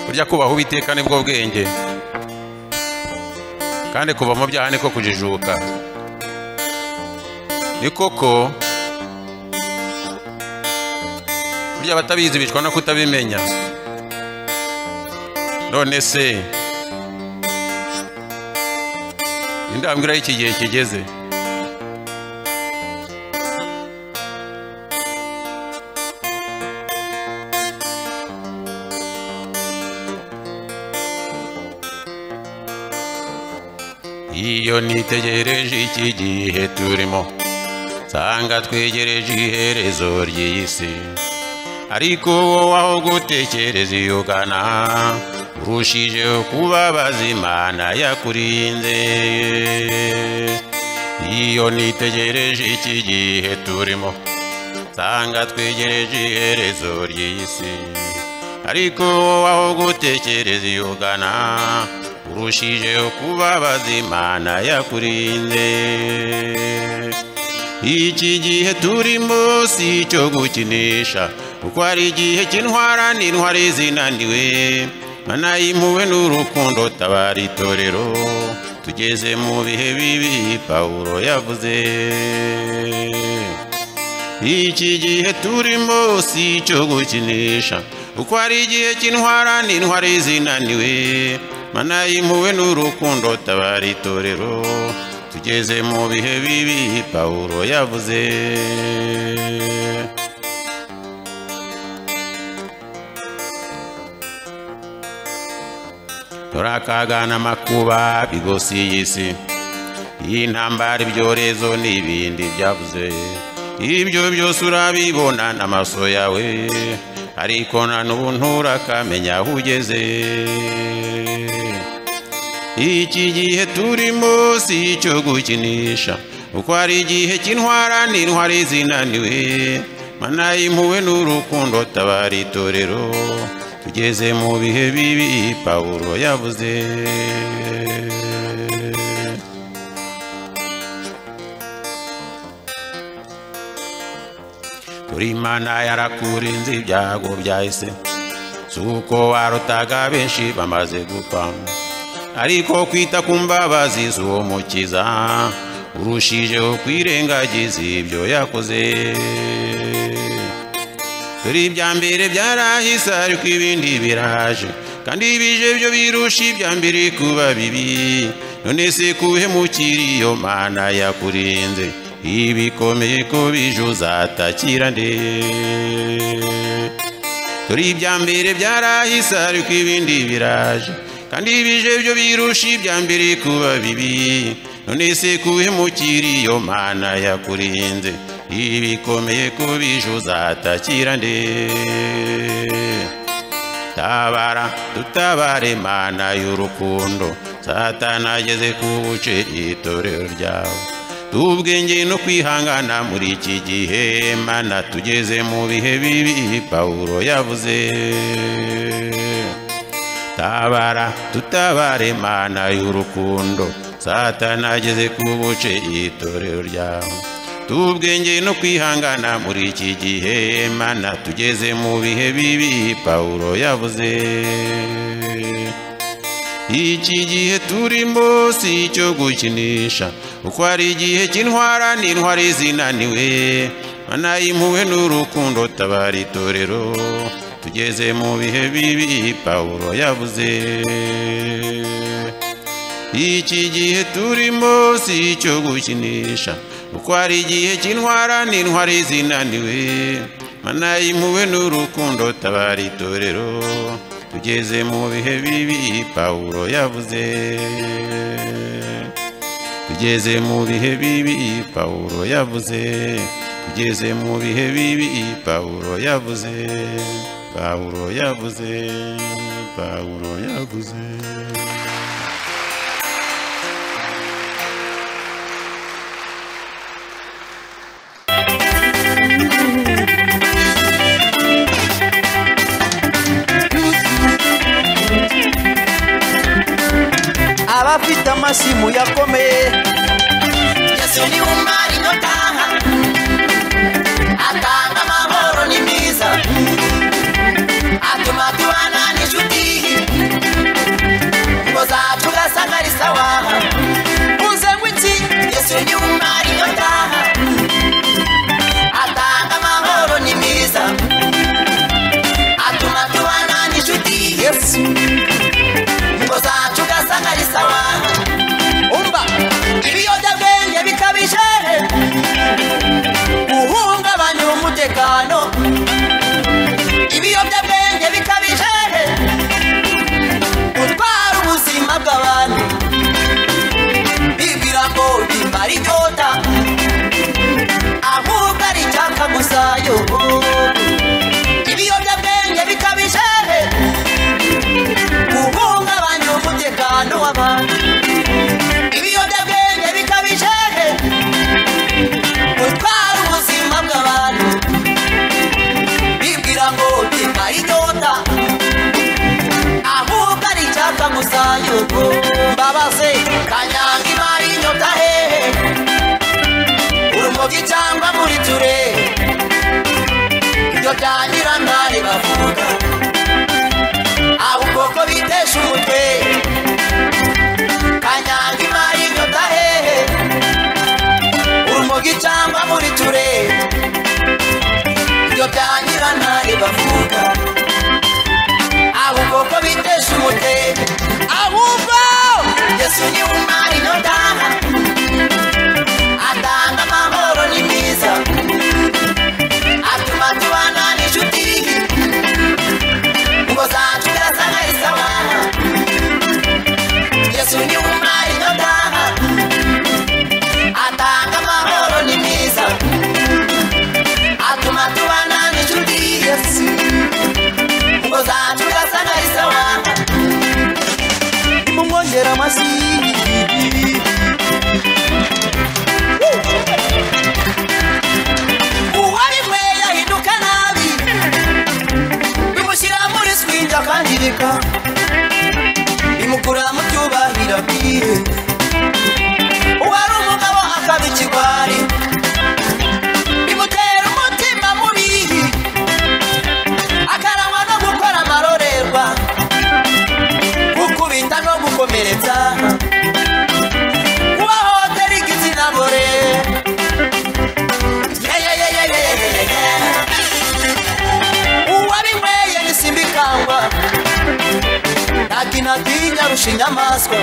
Speaker 4: Burya kubaha Uwiteka nibwo bwenge, kandi kuva mu byaha niko kujijuka. Ni koko burya abatabizi bicwa no kutabimenya. None se indambwira y'iki gihe kigeze? Iyo nitegereje iki gihe turimo, nsanga twegereje iherezo ry'iyi si. Ariko wowe aho gutekereza iyo ugana, urushijeho kubabaza Imana yakurinze. Iyo nitegereje iki gihe turimo, nsanga twegereje iherezo ry'iyi si. Ariko wowe aho gutekereza iyo ugana, urushijeho kubabaza Imana yakurinze. Iki gihe turimo si icyo gukinisha, kuko ari igihe cy'intwara n'intwari zinaniwe. Mana y'impuhwe n'urukundo tabara itorero, tugeze mu bihe bibi Pawulo yavuze. Iki gihe turimo si icyo gukinisha, kuko ari igihe cy'intwara n'intwari zinaniwe. Mana y'impuhwe n'urukundo tabara itorero, tugeze mu bihe bibi Pawulo yavuze. Turakagana amakuba bigose iyi si, intambara, ibyorezo n'ibindi byavuze. Ibyo byose urabibona n'amaso yawe, ariko na n'ubu nturakamenya aho ugeze. Iki gihe turimo si icyo gukinisha, kuko ari igihe cy'intwara n'intwari zinaniwe. Mana y'impuhwe n'urukundo tabara itorero, tugeze mu bihe bibi Pawulo yavuze. Dore Imana yarakurinze ibyago byahise, si uko warutaga benshi bamaze gupfa, ariko kwita ku mbabazi z'uwo mukiza, urushijeho kwirengagiza ibyo yakoze. Dore ibya mbere byarahise ariko ibindi biraje, kandi ibije byo birusha ibya mbere kuba bibi. None se kuhemukira iyo Mana yakurinze, ibikomeye ko bije uzatakira nde? Dore ibya mbere byarahise ariko ibindi biraje, kandi ibije byo birusha ibya mbere kuba bibi. None se kuhemukira iyo Mana yakurinze, ibikomeye kubije uzatakira nde? Tabara dutabare Mana y'urukundo, Satani ageze ku buce itorero ryawe. Tubwenge no kwihangana muri iki gihe, Mana tugeze mu bihe bibi Pawulo yavuze. Tabara tutabare Mana y'urukundo, Satani ageze ku buce itorero ryawe. Tubwenge no kwihangana muri iki gihe, Mana tugeze mu bihe bibi Pawulo yavuze. Iki gihe turimo si icyo gukinisha, uko ari igihe cy'intwara n'intwari zinaniwe. Mana y'impuhwe n'urukundo tabara itorero, tugeze mu bihe bibi Pawulo yavuze. Iki gihe turimo si icyo gukinisha, uko ari igihe cy'intwara n'intwari zinaniwe. Mana y'impuhwe n'urukundo tabara itorero, tugeze mu bihe bibi Pawulo yavuze. Tugeze mu bihe bibi Pawulo yavuze. Tugeze mu bihe bibi Pawulo yavuze. Pawulo yavuze. Pawulo yavuze.
Speaker 8: Abafite amasimu yakomeye,
Speaker 9: Yesu ni umara inyota, atanga amahoro ni mwiza, atuma tubana n'inshuti, ngo zacu ugasanga ari sawa. Uze ngo iki? Yesu ni umara inyota, atanga amahoro ni mwiza, atuma tubana n'inshuti, Yesu ngo zacu ugasanga ari sawa. Umva ibiyobyabwenge bikabije guhungabanya umutekano, ibiyobyabwenge bikabije gutwara ubuzima bw'abantu, bibwira ngo bimara inyota ahubwo ari icyaka gusa. Ibiyobyabwenge bikabije guhungabanya umutekano w'abantu, ibiyobyabwenge bikabije gutwara ubuzima bw'abantu, bibwira ngo bimara inyota ahubwo ari icyaka gusa. Mbabaze kanyanga imara inyota hehe? Urumogi cyangwa muri ture, ibyo bya nyirantare bavuga ahubwo ko bitesha umutwe. Kanyanga imara inyota hehe? Urumogi cyangwa muri ture, ibyo bya nyirantare bavuga ahubwo ko bitesha umutwe. Ahubwo Yesu ni umara inyota, atanga amahoro ni mwiza, atuma tubana n'inshuti, ngo zacu ugasanga ari sawa. Yesu ni umara inyota, atanga amahoro ni mwiza, atuma tubana n'inshuti, Yesu ngo zacu ugasanga ari sawa.
Speaker 8: Nimumwongera amashyi.
Speaker 9: Uwabinyweye ahinduka nabi, bimushyira muri swingi akangirika, bimukura mu cyubahiro akwiye. Uwari umugabo akaba ikigwari, bimutera umutima mubi, akarangwa no gukora amarorerwa, gukubita no gukomeretsa, kubahohotera igitsina gore. Uwabinyweye nisimbikangwa, ntakinatinya arusha inyamaswa,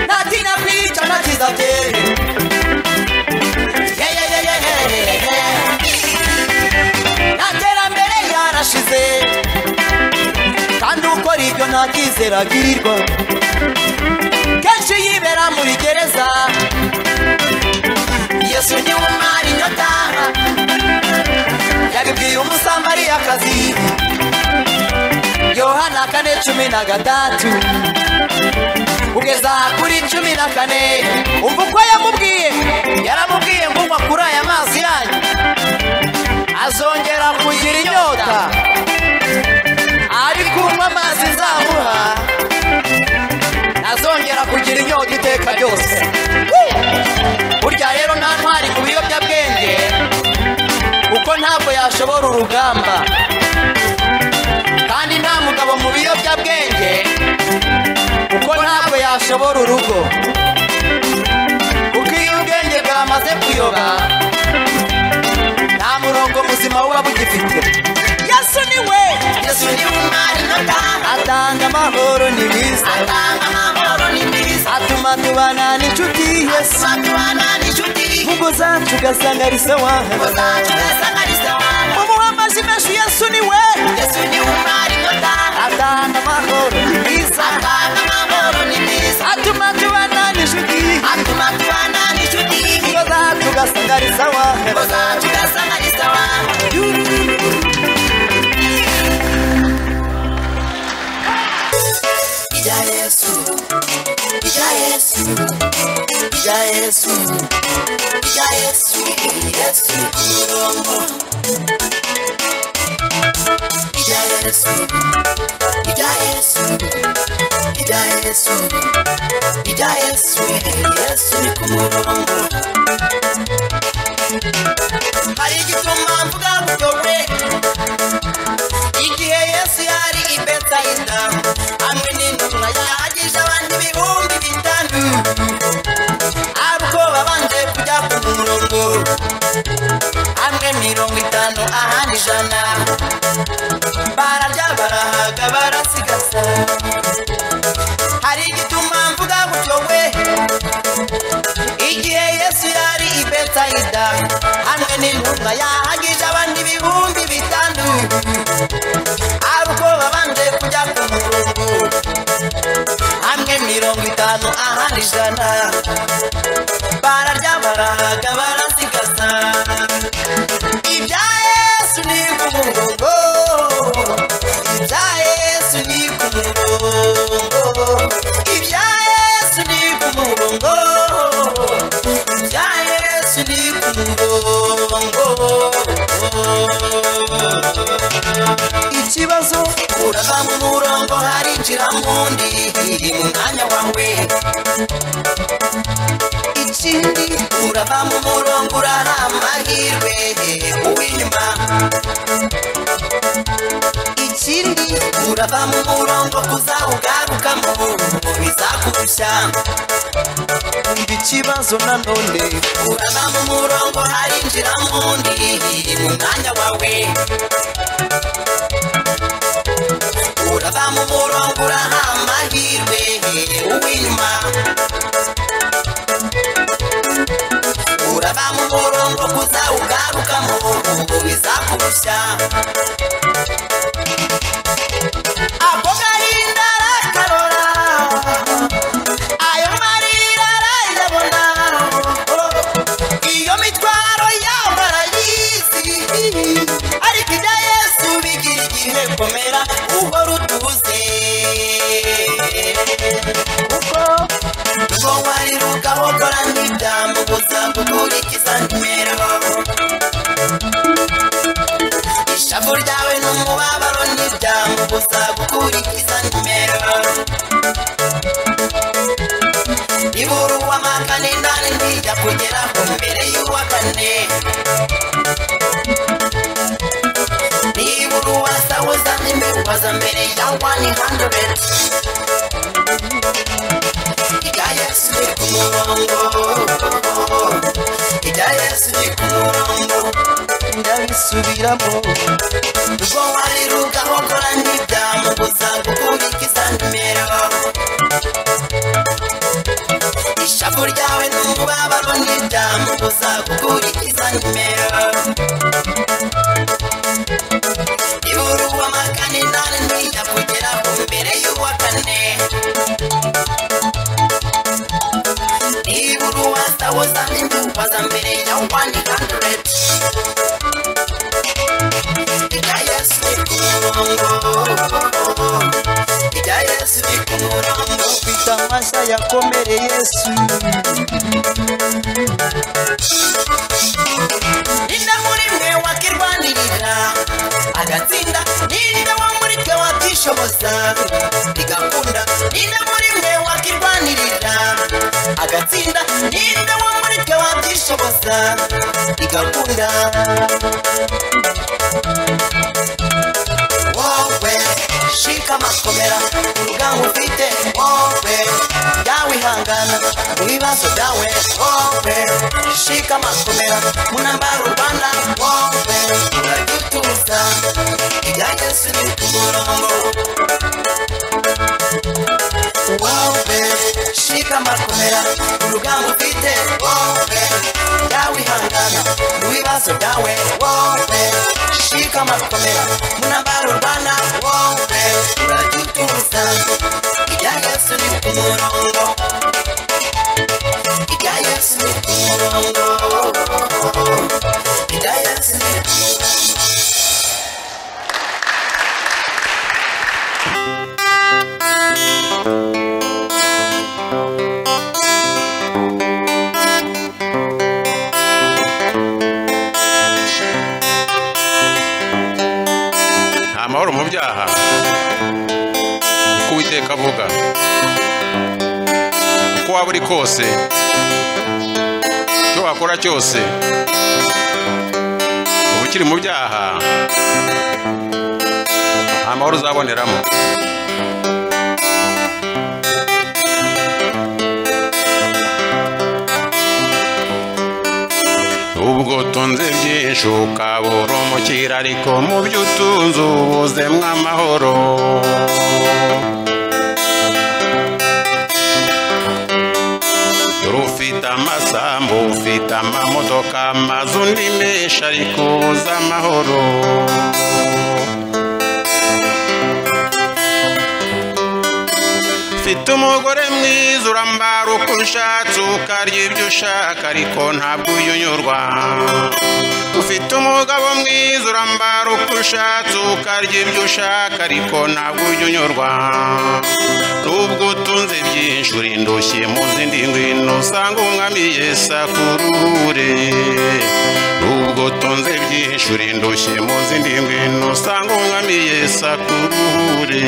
Speaker 9: ntatina kwica ntakiza byere. Nta terambere yarashize. nta cyizere agirirwa, kenshi yibera muri gereza. Yesu ni umara inyota, yabibwiye umusamariyakazi. Yohana 4:13 kugeza kuri 14. Umva uko yamubwiye, yaramubwiye ngo unywa kuri aya mazi yanyu azongera kugira inyota, ariko unywa amazi nzamuha azongera kugira inyota iteka ryose. Burya rero nta ntwari ku biyobyabwenge, kuko ntabwo yashobora urugamba, kandi nta mugabo mu biyobyabwenge, kuko ntabwo yashobora urugo. Kuko iyo ubwenge bwamaze kuyoba, nta murongo muzima buba bugifite. Yesu ni we, Yesu ni umara inyota, atanga amahoro ni mwiza, atanga amahoro ni mwiza, atuma tubana n'inshuti. Yesu atuma n'inshuti, mu zacu ugasanga ari sawa, mu zacu ugasanga ari sawa. Mumuha amazi menshi. Yesu ni we, Yesu ni umara inyota, atanga amahoro ni mwiza, atanga amahoro ni mwiza, atuma tubana n'inshuti, atuma tubana n'inshuti, mu zacu ugasanga ari sawa, mu zacu ugasanga ari sawa. Ija Yesu, Ija Yesu, Ija Yesu, Ija Yesu, Yesu murongo. Ija Yesu, Ija Yesu, Ija Yesu, Ija Yesu, Yesu ni ku murongo. Hari igituma mvuga gutyo we, igihe Yesu yari i Betsaida hamwe n'intumwa yahagije abantu 5000, ariko babanje kujya ku murongo, hamwe 50 ahandi 100, bararya barahaga barasigaza. Hari igituma mvuga gutyo we, igihe Yesu yari i Betsaida hamwe n'intumwa yahagije abantu 5000, ariko babanje kujya ku murongo, hamwe 50 ahandi 100, bararya barahaga barasigaza. Ibya Yesu ni ku murongo, ibya Yesu ni ku murongo, ibya Yesu ni ku murongo, ibya Yesu ni ku murongo. Ikibazo urava mu murongo harinjira mundi mu mwanya wawe, ikindi urava mu murongo uraha amahirwe uw'inyuma, ikindi urava mu murongo kuzawugarukamo bizakurusha. Ikibazo nanone urava mu murongo harinjira mundi mu mwanya wawe, urava mu murongo uraha amahirwe uw'inyuma, urava mu murongo kuzawugarukamo bizakurusha. Ako gahinda arakarora, ayo marira arayabona, iyo mitwaro yawe arayizi, ariko ibya Yesu bigira igihe. Komera uhora utuze, kuko ubwo wariruka hokora ntibyamubuza gukurikiza nimero. Ishavu ryawe n'umubabaro ntibyamubuza gukurikiza nimero. Nibura uwa 4 ntijya kugeraho mbere y'uwa 4, nibura uwa 1000 waza mbere ya 100. Ijya Yesu ni ku murongo, ijya Yesu ni ku murongo, ndabisubiramo. Ubwo wariruka hokora ntibyamubuza gukurikiza nimero. Ishavu ryawe n'umubabaro ntibyamubuza gukurikiza nimero. Ibura uwa 4 ntijya kugeraho mbere y'uwa
Speaker 8: bayakomere Yesu.
Speaker 10: Ninde muri mwe wakirwanirira agatsinda? Ninde wo muri twe wakishoboza bigakunda? Ninde muri mwe wakirwanirira agatsinda? Ninde wo muri twe wakishoboza bigakunda? Wowe shikama komera urugamba ufite, wowe yawihangana mu bibazo byawe, wowe shikama komera mu ntambara urwana, wowe uragituza ibya Yesu biri ku murongo. Wowe shikama komera urugamba ufite, wowe yawihangana mu bibazo byawe, wowe shikama komera mu ntambara urwana, wowe uragituza ibya Yesu biri ku murongo. Ibya Yesu biri ku murongo. Ibya Yesu biri ku murongo.
Speaker 4: Nta mahoro mu byaha, uko Uwiteka avuga. Uko waba uri kose, icyo wakora cyose, uba ukiri mu byaha, nta mahoro uzaboneramo. Ubwo utunze byinshi ukabura umukira, ariko mu byo utunze ubuzemo amahoro. Dore ufite amasambu, ufite amamodoka, amazu ni menshi, ariko ubuze amahoro. Ufite umugore mwiza, urambara uko ushatse, ukarya ibyo ushaka, ariko ntabwo unyurwa. Ufite umugabo mwiza, urambara uko ushatse, ukarya ibyo ushaka, ariko ntabwo unyurwa. Nubwo utunze byinshi urindushye mu zindi ngwino, usanga umwami Yesu akuruhure. Nubwo utunze byinshi urindushye mu zindi ngwino, usanga umwami Yesu akuruhure.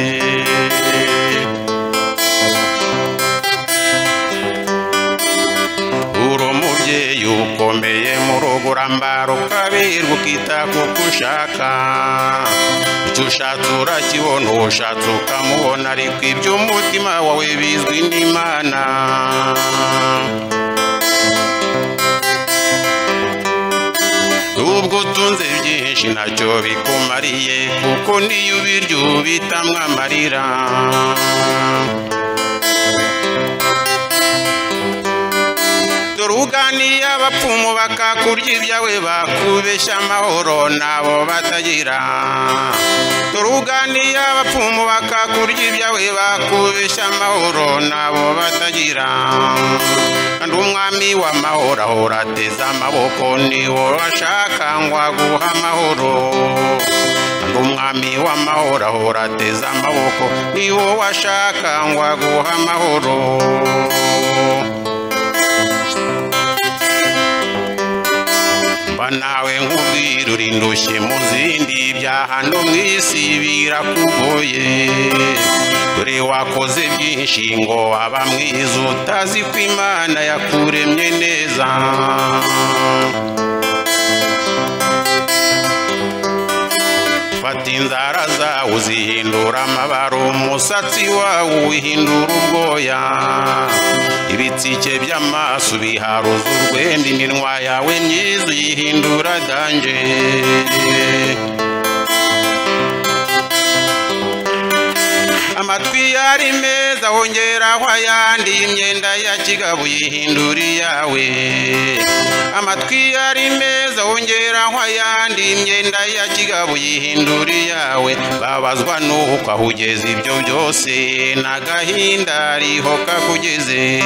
Speaker 4: Uri umubyeyi ukomeye mu rugo, urambara ukabirwa, ukita kuko ushaka. Icyo ushatse urakibona, uwo ushatse ukamubona, ariko iby'umutima wawe bizwi n'Imana. Nubwo utunze byinshi ntacyo bikumariye, kuko niyo ubirya ubitamwo amarira. Dore uganiye abapfumu bakakurya ibyawe, bakubeshya amahoro nabo batagira. Dore uganiye abapfumu bakakurya ibyawe, bakubeshya amahoro nabo batagira. Kandi umwami w'amahoro ahora ateze amaboko, niwo ashaka ngo aguhe amahoro. Kandi umwami w'amahoro ahora ateze amaboko, niwo ashaka ngo aguhe amahoro. Mba nawe nkubwira urindushye mu zindi, ibyaha no mu isi birakugoye. Dore wakoze byinshi ngo waba mwiza, utazi ko Imana yakuremye neza. Fata inzara zawe uzihindura amabara, umusatsi wawe uwihindura ubwoya. Ibitsike by'amaso biharuza urwenda, iminwa yawe myiza uyihindura danje. Amatwi yari meza wongeraho ayandi, imyenda ya kigabo uyihindura iyawe. Amatwi yari meza wongeraho ayandi, imyenda ya kigabo uyihindura iyawe. Babazwa nuko aho ugeze ibyo byose, n'agahinda ariho kakugeze.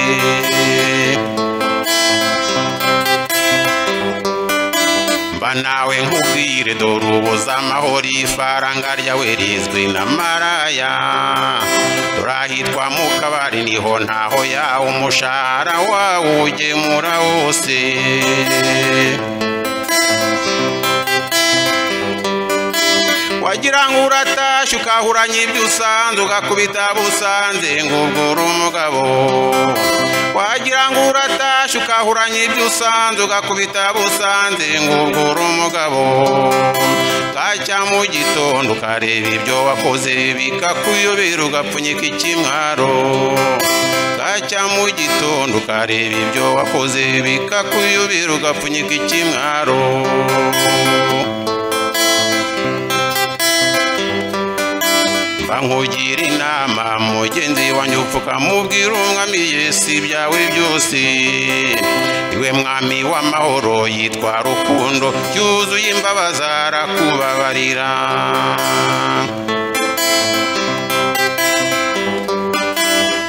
Speaker 4: Mba Mva nawe nkubwire dore ubuza amahoro, ifaranga ryawe rizwi na maraya. Turahitwa mu kabari niho ntaho yawe, umushahara wawe ugemura wose. Wagira ngo uratashye ukahuranya ibyo usanze, ugakubita busanze ngo ubwo uri umugabo. Wagira ngo uratashye ukahuranya ibyo usanze, ugakubita busanze ngo ubwo uri umugabo. Bwacya mu gitondo ukareba ibyo wakoze bikakuyobera, ugapfunyika ikimwaro. Bwacya mu gitondo ukareba ibyo wakoze bikakuyobera, ugapfunyika ikimwaro. Nkugira inama mugenzi wanjye, upfuka mubwira umwami Yesu ibyawe byose. Iwe mwami w'amahoro yitwa rukundo, yuzuye imbabazi arakubabarira.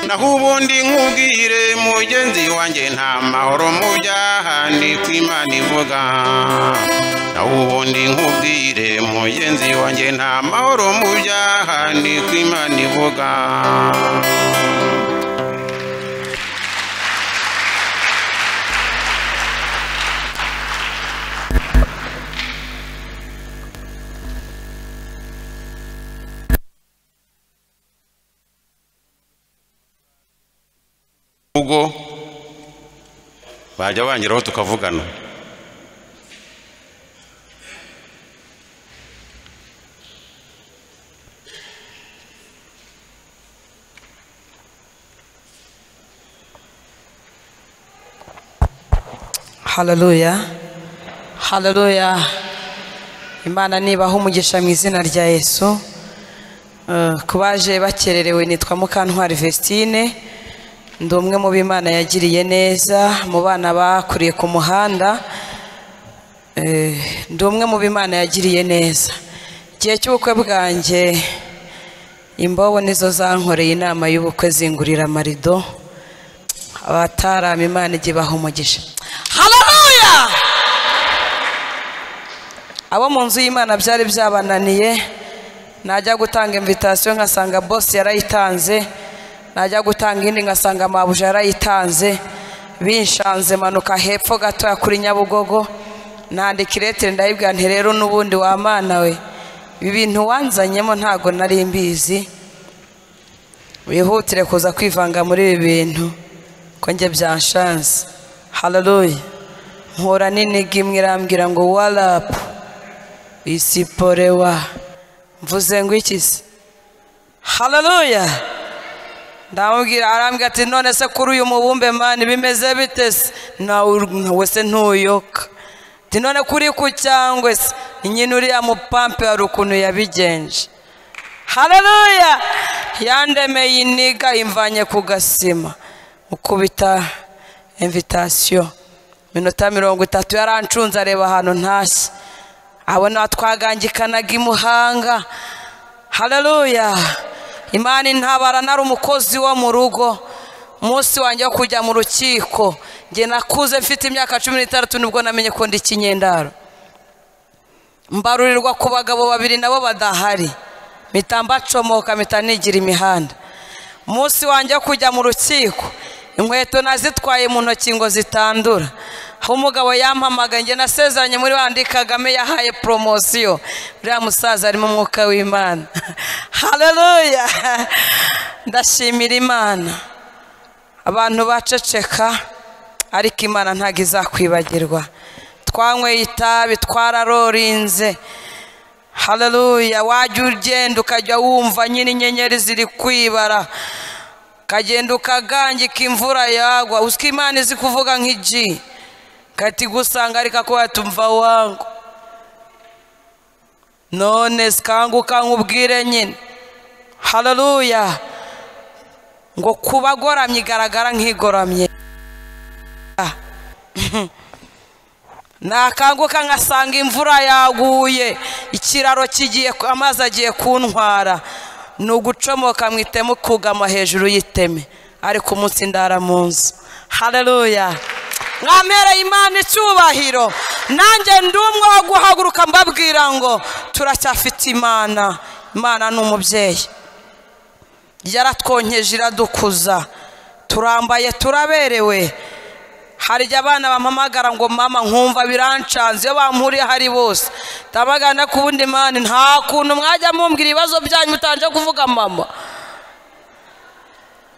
Speaker 4: Naho ubundi nkubwire mugenzi wanjye, nta mahoro mu byaha niko Imana ivuga. Naho ubundi nkubwire mugenzi wanjye, nta mahoro mu byaha niko Imana ivuga. Ubwo bajya bangeraho tukavugana.
Speaker 3: Haleluya, haleluya. Imana nibaha umugisha mu izina rya Yesu. Kubaje bakererewe nitwa Mukantwari Vestine, ndi umwe mu b'Imana yagiriye neza mu bana bakuriye ku muhanda. Ndi umwe mu b'Imana yagiriye neza. Igihe cy'ubukwe bwanjye imbobo nizo zankoreye inama y'ubukwe zingurira amarido. Abatarama Imana ijye ibaha umugisha. Haleluya! Abo mu nzu y'Imana byari byabananiye, najya gutanga invitation nkasanga boss yarayitanze, najya gutanga indi ngasanga mabuja yarayitanze. Binshanze manuka hepfo gatoya kuri Nyabugogo, nandika iretere ndayibwira nti rero n'ubundi wa Mana we, ibi bintu wanzanyemo ntago nari mbizi, wihutire kuza kwivanga muri ibi bintu ko njye byanshanze. Haleluya. Mpura n'iniga imwe irambwira ngo warapu isiporewa, mvuze ngo iki se? Haleluya. Ndamubwira, arambwira ati none se kuri uyu mubumbe mani bimeze bite se? Nawe se ntuyoka. Ati none kuri ku cyangwe se? Nyine uriya mupampe hari ukuntu yabigenje. Haleluya. Yandemeye iniga imvanye ku gasima, ukubita invitation minota 30 yarancunze areba ahantu ntashye, abona twagangikanaga imuhanga. Haleluya. Imana intabara, nari umukozi wo mu rugo. Umunsi wanjye wo kujya mu rukiko, njye nakuze mfite imyaka 16 nibwo namenye ko ndi ikinyendaro. Mbarurirwa ku bagabo babiri nabo badahari, mpita mbacomoka, mpita nigira imihanda. Umunsi wanjye wo kujya mu rukiko, inkweto nazitwaye mu ntoki ngo zitandura. Aho umugabo yampamagaye, njye nasezeranye muri bandi Kagame yahaye promosiyo, uriya musaza arimo umwuka w'Imana. Haleluya. Ndashimira Imana. Abantu baceceka ariko Imana ntago izakwibagirwa. Twanyweye itabi, twararorinze. Haleluya. Wajya ugenda ukajya wumva nyine inyenyeri ziri kwibara, kagenda ukagangika imvura yagwa. Usiko Imana izi kuvuga nk'igi kati gusanga ariko ko yatumva wangu. None sikanguka nkubwire nyine. Haleluya. Ngo kubagoramye igaragara nk'igoramye. Nakanguka ngasanga imvura yaguye, ikiraro kigiye, amazi agiye kuntwara, ni ugucomoka mu iteme ukugama hejuru y'iteme, ariko umunsi ndara mu nzu. Haleluya. Mwampereye Imana icyubahiro. Nanjye ndi umwe wo guhaguruka mbabwira ngo turacyafite Imana. Imana ni umubyeyi, yaratwonkeje iradukuza, turambaye turaberewe. Hari igihe abana bampamagara ngo mama, nkumva birancanze iyo bampuriye hari bose. Ndabagana ku wundi mani, nta kuntu mwajya mumbwira ibibazo byanyu mutanje kuvuga mama.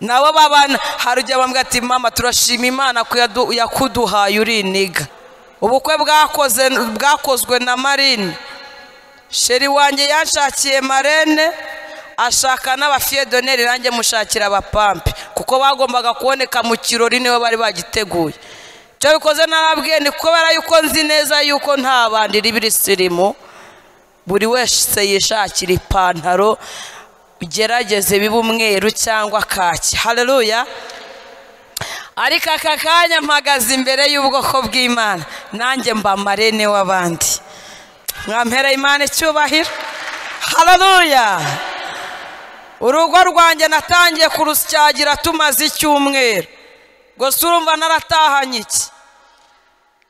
Speaker 3: Nabo babana hari igihe bambwira ati mama turashima Imana ko yakuduhaye uri iniga. Ubukwe bwakozwe na Marine. Sheri wanjye yanshakiye marene, ashaka n'abafiyedoneri, nanjye mushakira abapampe kuko bagombaga kuboneka mu kirori, niwe bari bagiteguye. Icyo bikoze narabwiye ni kubera yuko nzi neza yuko nta bandi ribirisirimu, buri wese yishakira ipantaro, ugerageze bibe umweru cyangwa kaki. Haleluya. Ariko aka kanya mpagaze imbere y'ubwoko bw'Imana, nanjye mba marene w'abandi. Mwampera Imana icyubahiro. Haleluya. Urugo rwanjye natangiye kurusyagira tumaze icyumweru. Gusa urumva naratahanye iki?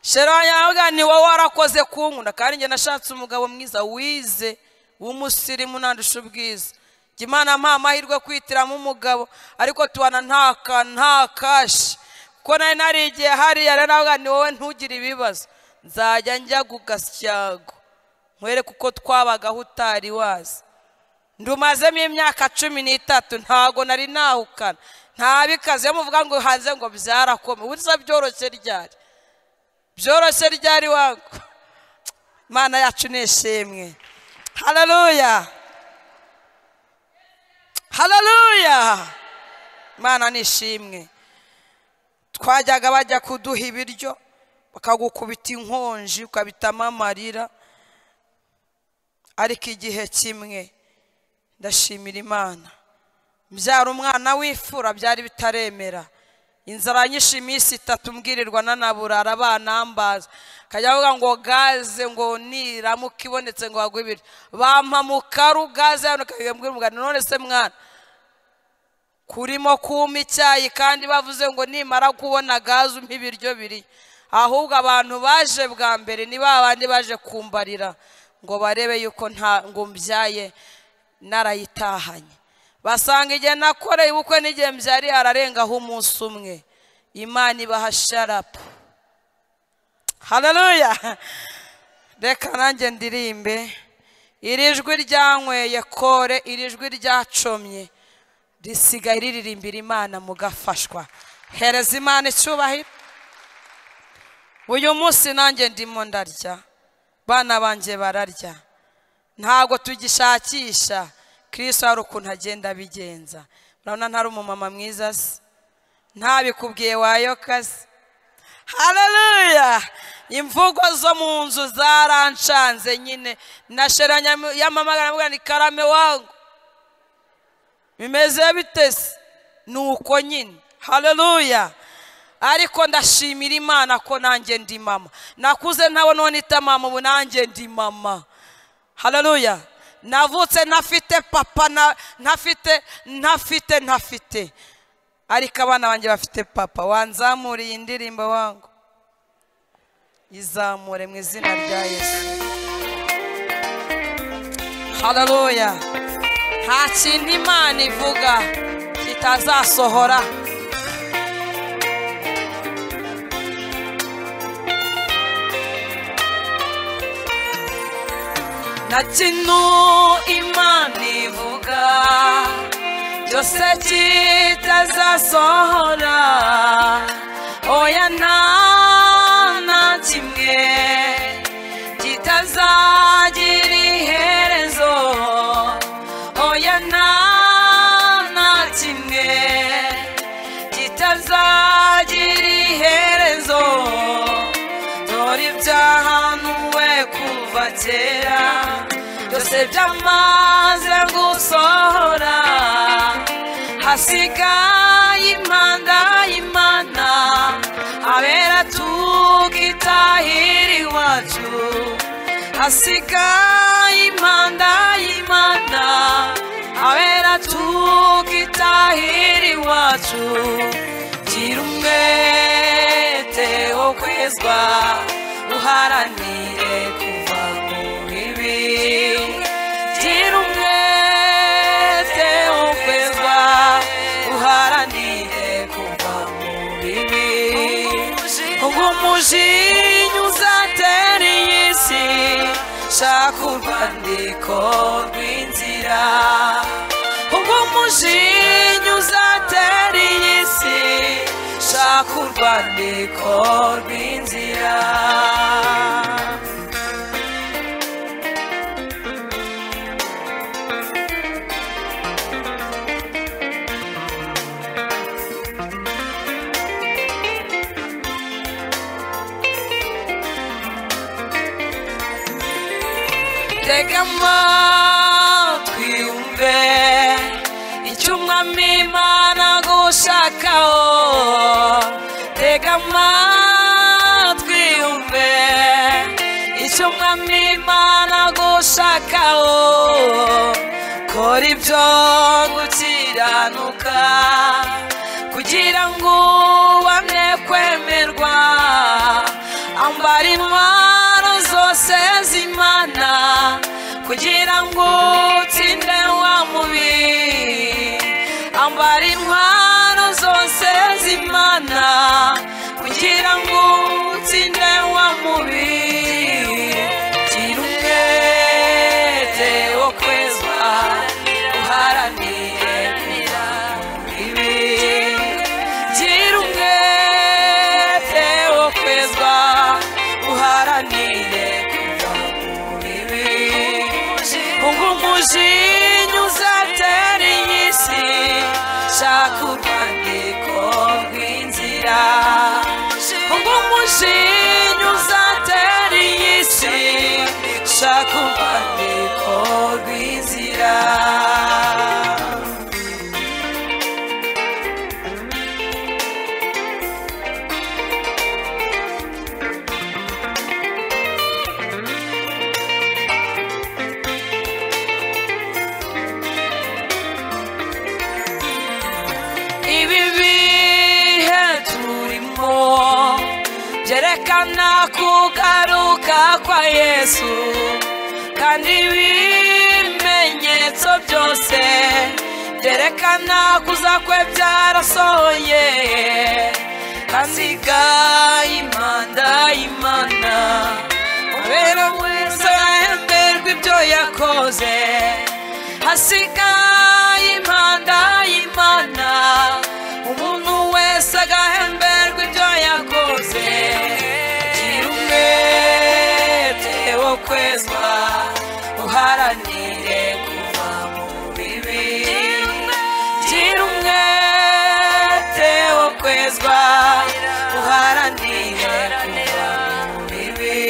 Speaker 3: Shera ni wowe warakoze kunkunda, kandi njye nashatse umugabo mwiza wize w'umusirimu nandusha ubwiza. Imana ampa amahirwe kwitiramo umugabo, ariko tubana nta kashi. Kuko nari narigiye hariya, rero navuga ni wowe ntugire ibibazo, nzajya njya kugasyago nkwereke uko twabagaho utari wazi. Ndumazemo imyaka 13 ntago nari nahukana, nta bikaze. Muvuga ngo hanze ngo byarakome, ubusa byoroshye ryari? Byoroshye ryari wangu? Imana yacu nishimwe. Haleluya. Haleluya. Imana nishimwe. Twajyaga bajya kuduha ibiryo bakagukubita inkonji ukabitama amarira, ariko igihe kimwe ndashimira Imana, mbyara umwana w'imfura byari bitaremera. Inzara nyinshi iminsi 3 mbwirirwa nanaburara, abanambaza kajya bavuga ngo gaze ngo niramuka ibonetse ngo bagwe ibiryo, bampa mu karu gaze hano kabwira umugani, none se mwana kurimo kuma icyayi kandi bavuze ngo nimara kubona gaze umpa ibiryo biri. Ahubwo abantu baje bwa mbere ni babandi baje kumbarira ngo barebe yuko nta ngo mbyaye narayitahanye. Basanga igihe nakoreye ubukwe n'igihe mbyari ararengaho umunsi umwe. Imana ibaha sharapu. Haleluya. Reka nanjye ndirimbe. Iri jwi ryanyweye kore, iri jwi ryacomye risigaye riririmbira Imana mugafashwa. Hereza Imana icyubahiro. Uyu munsi nanjye ndimo ndarya, bana banjye bararya, ntago tugishakisha. Kristo hari ukuntu agenda abigenza. Urabona ntari umumama mwiza se? Ntabikubwiye wayokaze. Haleluya. Imvugo zo mu nzu zarancanze nyine. Nasheranya yamamagara mvuga ni karame wangu, bimeze bitese nuko nyine. Haleluya. Ariko ndashimira Imana ko nanjye ndi mama. Nakuze ntabona none ita mama, ubu nanjye ndi mama. Haleluya. Navutse ntafite papa, ntafite, ariko abana banjye bafite papa. Wanzamuriye indirimbo wangu, izamure mu izina rya Yesu. Haleluya. Nta kintu Imana ivuga kitazasohora. Nta kintu Imana ivuga byose kitazasohora. Oya nta na kimwe kitazagira iherezo. Oya nta na kimwe kitazagira iherezo. Dore ibyahanuwe kuva kera byose byamaze gusohora. Hasigaye impanda y'Imana, abera tukitahira iwacu. Hasigaye impanda y'Imana, abera tukitahira iwacu. Gira umwete kwezwa, uharanire kuva mu bibi. Gira umwete wo kwezwa, uharanire kuva mu bibi. Umujinya uzatera iyi si, shaka urwandiko rw'inzira. Umujinya uzatera iyi si, shaka urwandiko rw'inzira. Tega amatwi wumve icyo Umwami Imana agushakaho. Tega amatwi wumve icyo Umwami Imana agushakaho. Kora ibyo gukiranuka kugira ngo ubone kwemerwa. Ambara intwaro zose z'Imana kugira ngo utsinde wa mubi. Ambara intwaro zose z'Imana kugira ngo utsinde wa mubi. Gira umwete wo kwezwa, uharanire kuva mu bibi. Gira umwete wo kwezwa, uharanire kuva mu bibi. Umujinya uzatera iyi si, shaka urwandiko rw'inzira. Umujinya uzatera iyi si, shaka urwandiko rw'inzira. Ibi bihe turimo byerekana kugaruka kwa Yesu, kandi ibimenyetso byose byerekana kuza kwe byarasohoye. Hasigaye impanda y'Imana, ubera wese ahemberwa ibyo yakoze. Hasigaye impanda y'Imana, umuntu wese agahemberwa ibyo yakoze. Gira umwete wo kwezwa, uharanire kuva mu bibi. Gira umwete wo kwezwa, uharanire kuva mu bibi.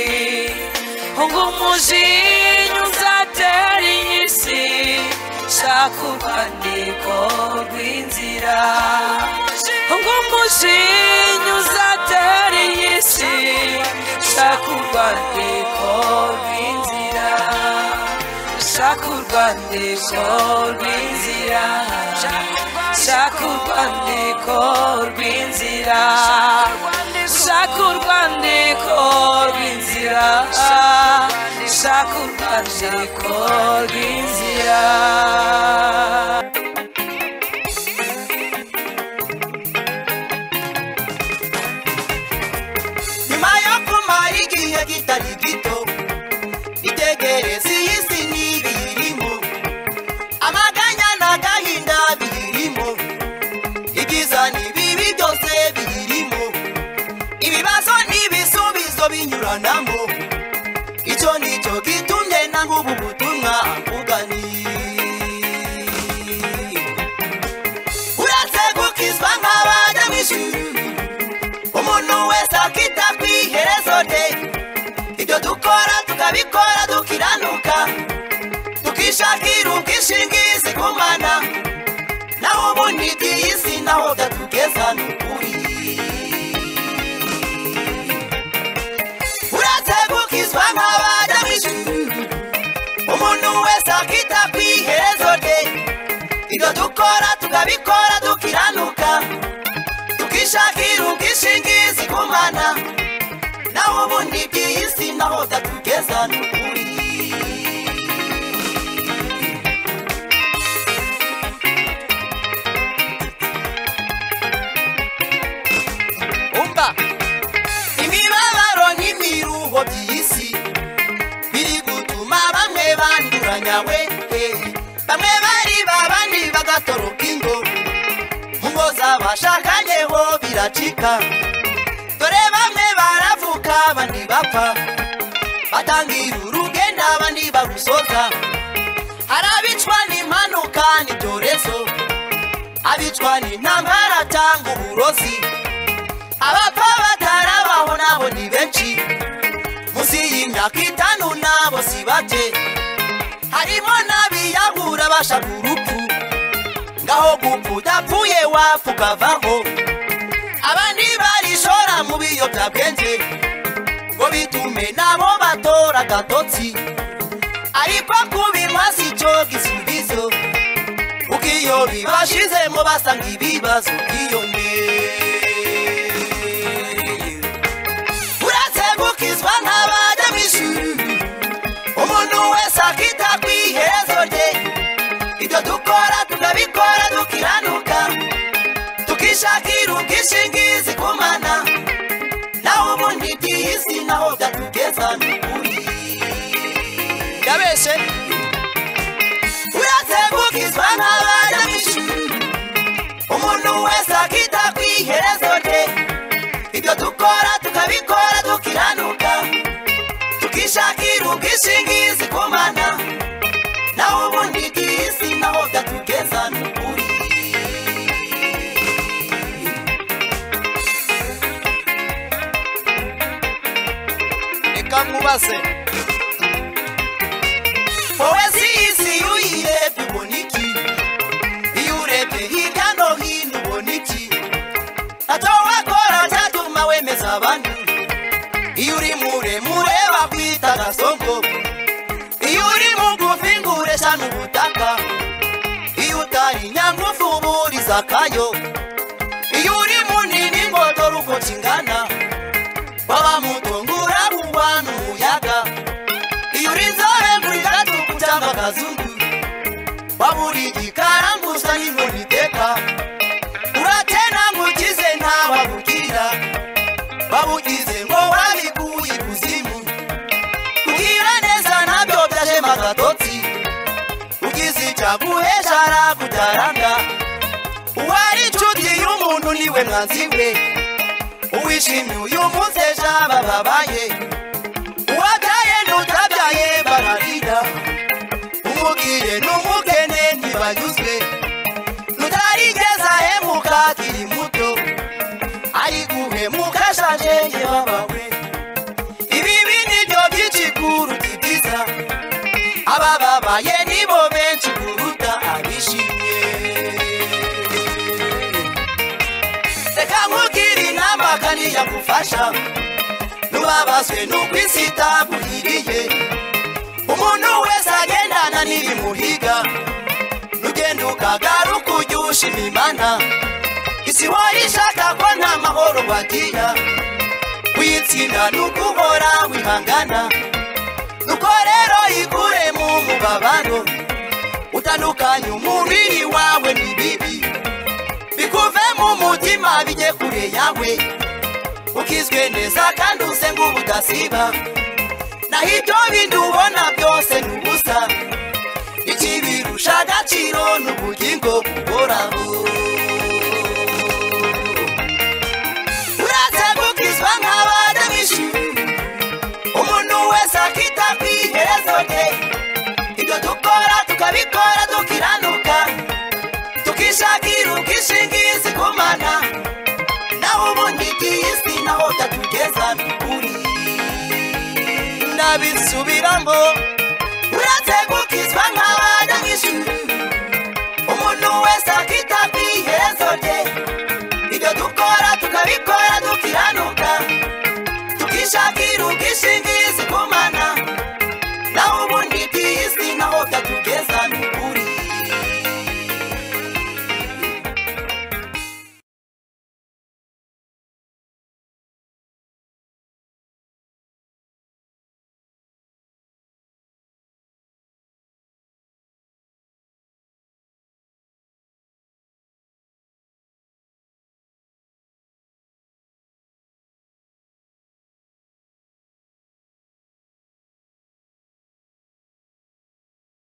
Speaker 3: Umujinya uzatera iyi si, shaka urwandiko rw'inzira. Umujinya uzatera iyi si, shaka urwandiko rw'inzira. Shaka urwandiko rw'inzira. Shaka urwandiko rw'inzira. Shaka urwandiko rw'inzira. Shaka urwandiko rw'inzira.
Speaker 9: Nyuma yo kumara igihe kitari gito, itegereze iyi si n'ibiyirimo, amaganya n'agahinda biyirimo, ibyiza n'ibibi byose biyirimo, ibibazo n'ibisubizo binyuranamo. Icyo nicyo gitumye nanga ubu butumwa mvuga nti: uretse gukizwa nk'abajya mu ijuru, umuntu wese akita ku iherezo rye. Ibyo dukora tukabikora dukiranuka, tukishakira ubwishingizi ku Mana. Naho ubundi iby'iyi si naho byatugeza ni ukuri. Uretse gukizwa nk'abajya mu ijuru, umuntu wese akita ku iherezo rye. Ibyo dukora tukabikora dukiranuka, tukishakira ubwishingizi ku Mana.
Speaker 10: Naho ubundi by'iyi si naho byatugeza ni ukuri. Umva imibabaro n'imiruho by'iyi si biri gutuma bamwe banduranya we, bamwe bari babandi bagatoroka ingo, mu ngo z'abashakanyeho biracika. Dore bamwe baravuka abandi bapfa, batangira urugendo abandi barusoza. Hari abicwa n'impanuka n'ibyorezo, abicwa n'intambara cyangwa uburozi, abapfa batarabaho nabo ni benshi, munsi y'imyaka 5 nabo si bake. Harimo n'abiyahura bashaka urupfu, ngaho gupfa udapfuye wapfa ukavaho. Abandi barishora mu biyobyabwenge ngo bitume nabo batora agatotsi, ariko kubinywa si cyo gisubizo, kuko iyo bibashizemo basanga ibibazo byiyongeye. Uretse gukizwa ntabajya mu ijuru, umuntu wese akita ku iherezo rye. Ibyo dukora tukabikora dukiranuka, tukishakira ubwishingizi ku Mana. Naho ubundi by'iyi si naho byatugeza ni ukuri. Yabeshe uretse gukizwa ntabajya mu ijuru, umuntu wese akita ku iherezo rye. Ibyo dukora tukabikora dukiranuka, tukishakira ubwishingizi ku Mana. Naho ubundi by'iyi si naho byatugeza ni ukuri. Reka nkubaze wowe, si isi uyirebye ubona iki? Iyo urebye hirya no hino ubona iki? Ntacyo wakora cyatuma wemeza abantu. Iyo uri muremure bakwita gasongo, iyo uri mugufi nguresha n'ubutaka, iyo utari nyangufu uburiza akayo, iyo uri munini ngo dore uko kingana, waba muto ngurabugwa n'umuyaga, iyo uri inzobe nguri gatuku cyangwa akazungu, waba uri igikara ngusa n'inkoni iteka, urakena ngukize ntawabugira, babugize ngo wabikuye ikuzimu. Kugira neza nabyo byajemo agatotsi, ugize icyaguhesha arakutaranga. Uwari inshuti y'umuntu niwe mwanzi we, uwishimye uyu munsi ejo abababaye, uwabyaye n'utabyaye bararira, umubwire n'umukene ntibanyuzwe, n'utarigeze ahemuka akiri muto, ari guhemuka ashaje yebabawe. Ibibi nibyo byinshi kuruta ibyiza, abababaye nibo benshi kuruta abishimye. Reka nkubwire inama kandi yagufasha, ntubabazwe n'uko isi itaguhiriye. Umuntu wese agendana n'ibimuhiga, nugenda ukagaruka ujye ushima Imana. Isi ihora ishaka ko nta mahoro wagira, kuyitsinda ni uguhora wihangana. Nuko rero ikure mu mubabaro, utandukanye umubiri wawe n'ibibi, bikuve mu mutima bijye kure yawe, ukizwe neza kandi usenge ubudasiba. Naho ibyo bindi ubona byose ni ubusa, ikibirusha agaciro ni ubugingo buhoraho. Uretse gukizwa nk'abajya mu ijuru, umuntu wese akita ku iherezo rye. Ibyo dukora tukabikora dukiranuka, tukishakira ubwishingizi ku Mana. Naho ubundi by'iyi si naho byatugeza ni ukuri. Ndabisubiramo, uretse gukizwa nk'abajya mu ijuru, umuntu wese akita ku iherezo rye. Ibyo dukora tukabikora dukiranuka, tukishakira ubwishingizi ku Mana.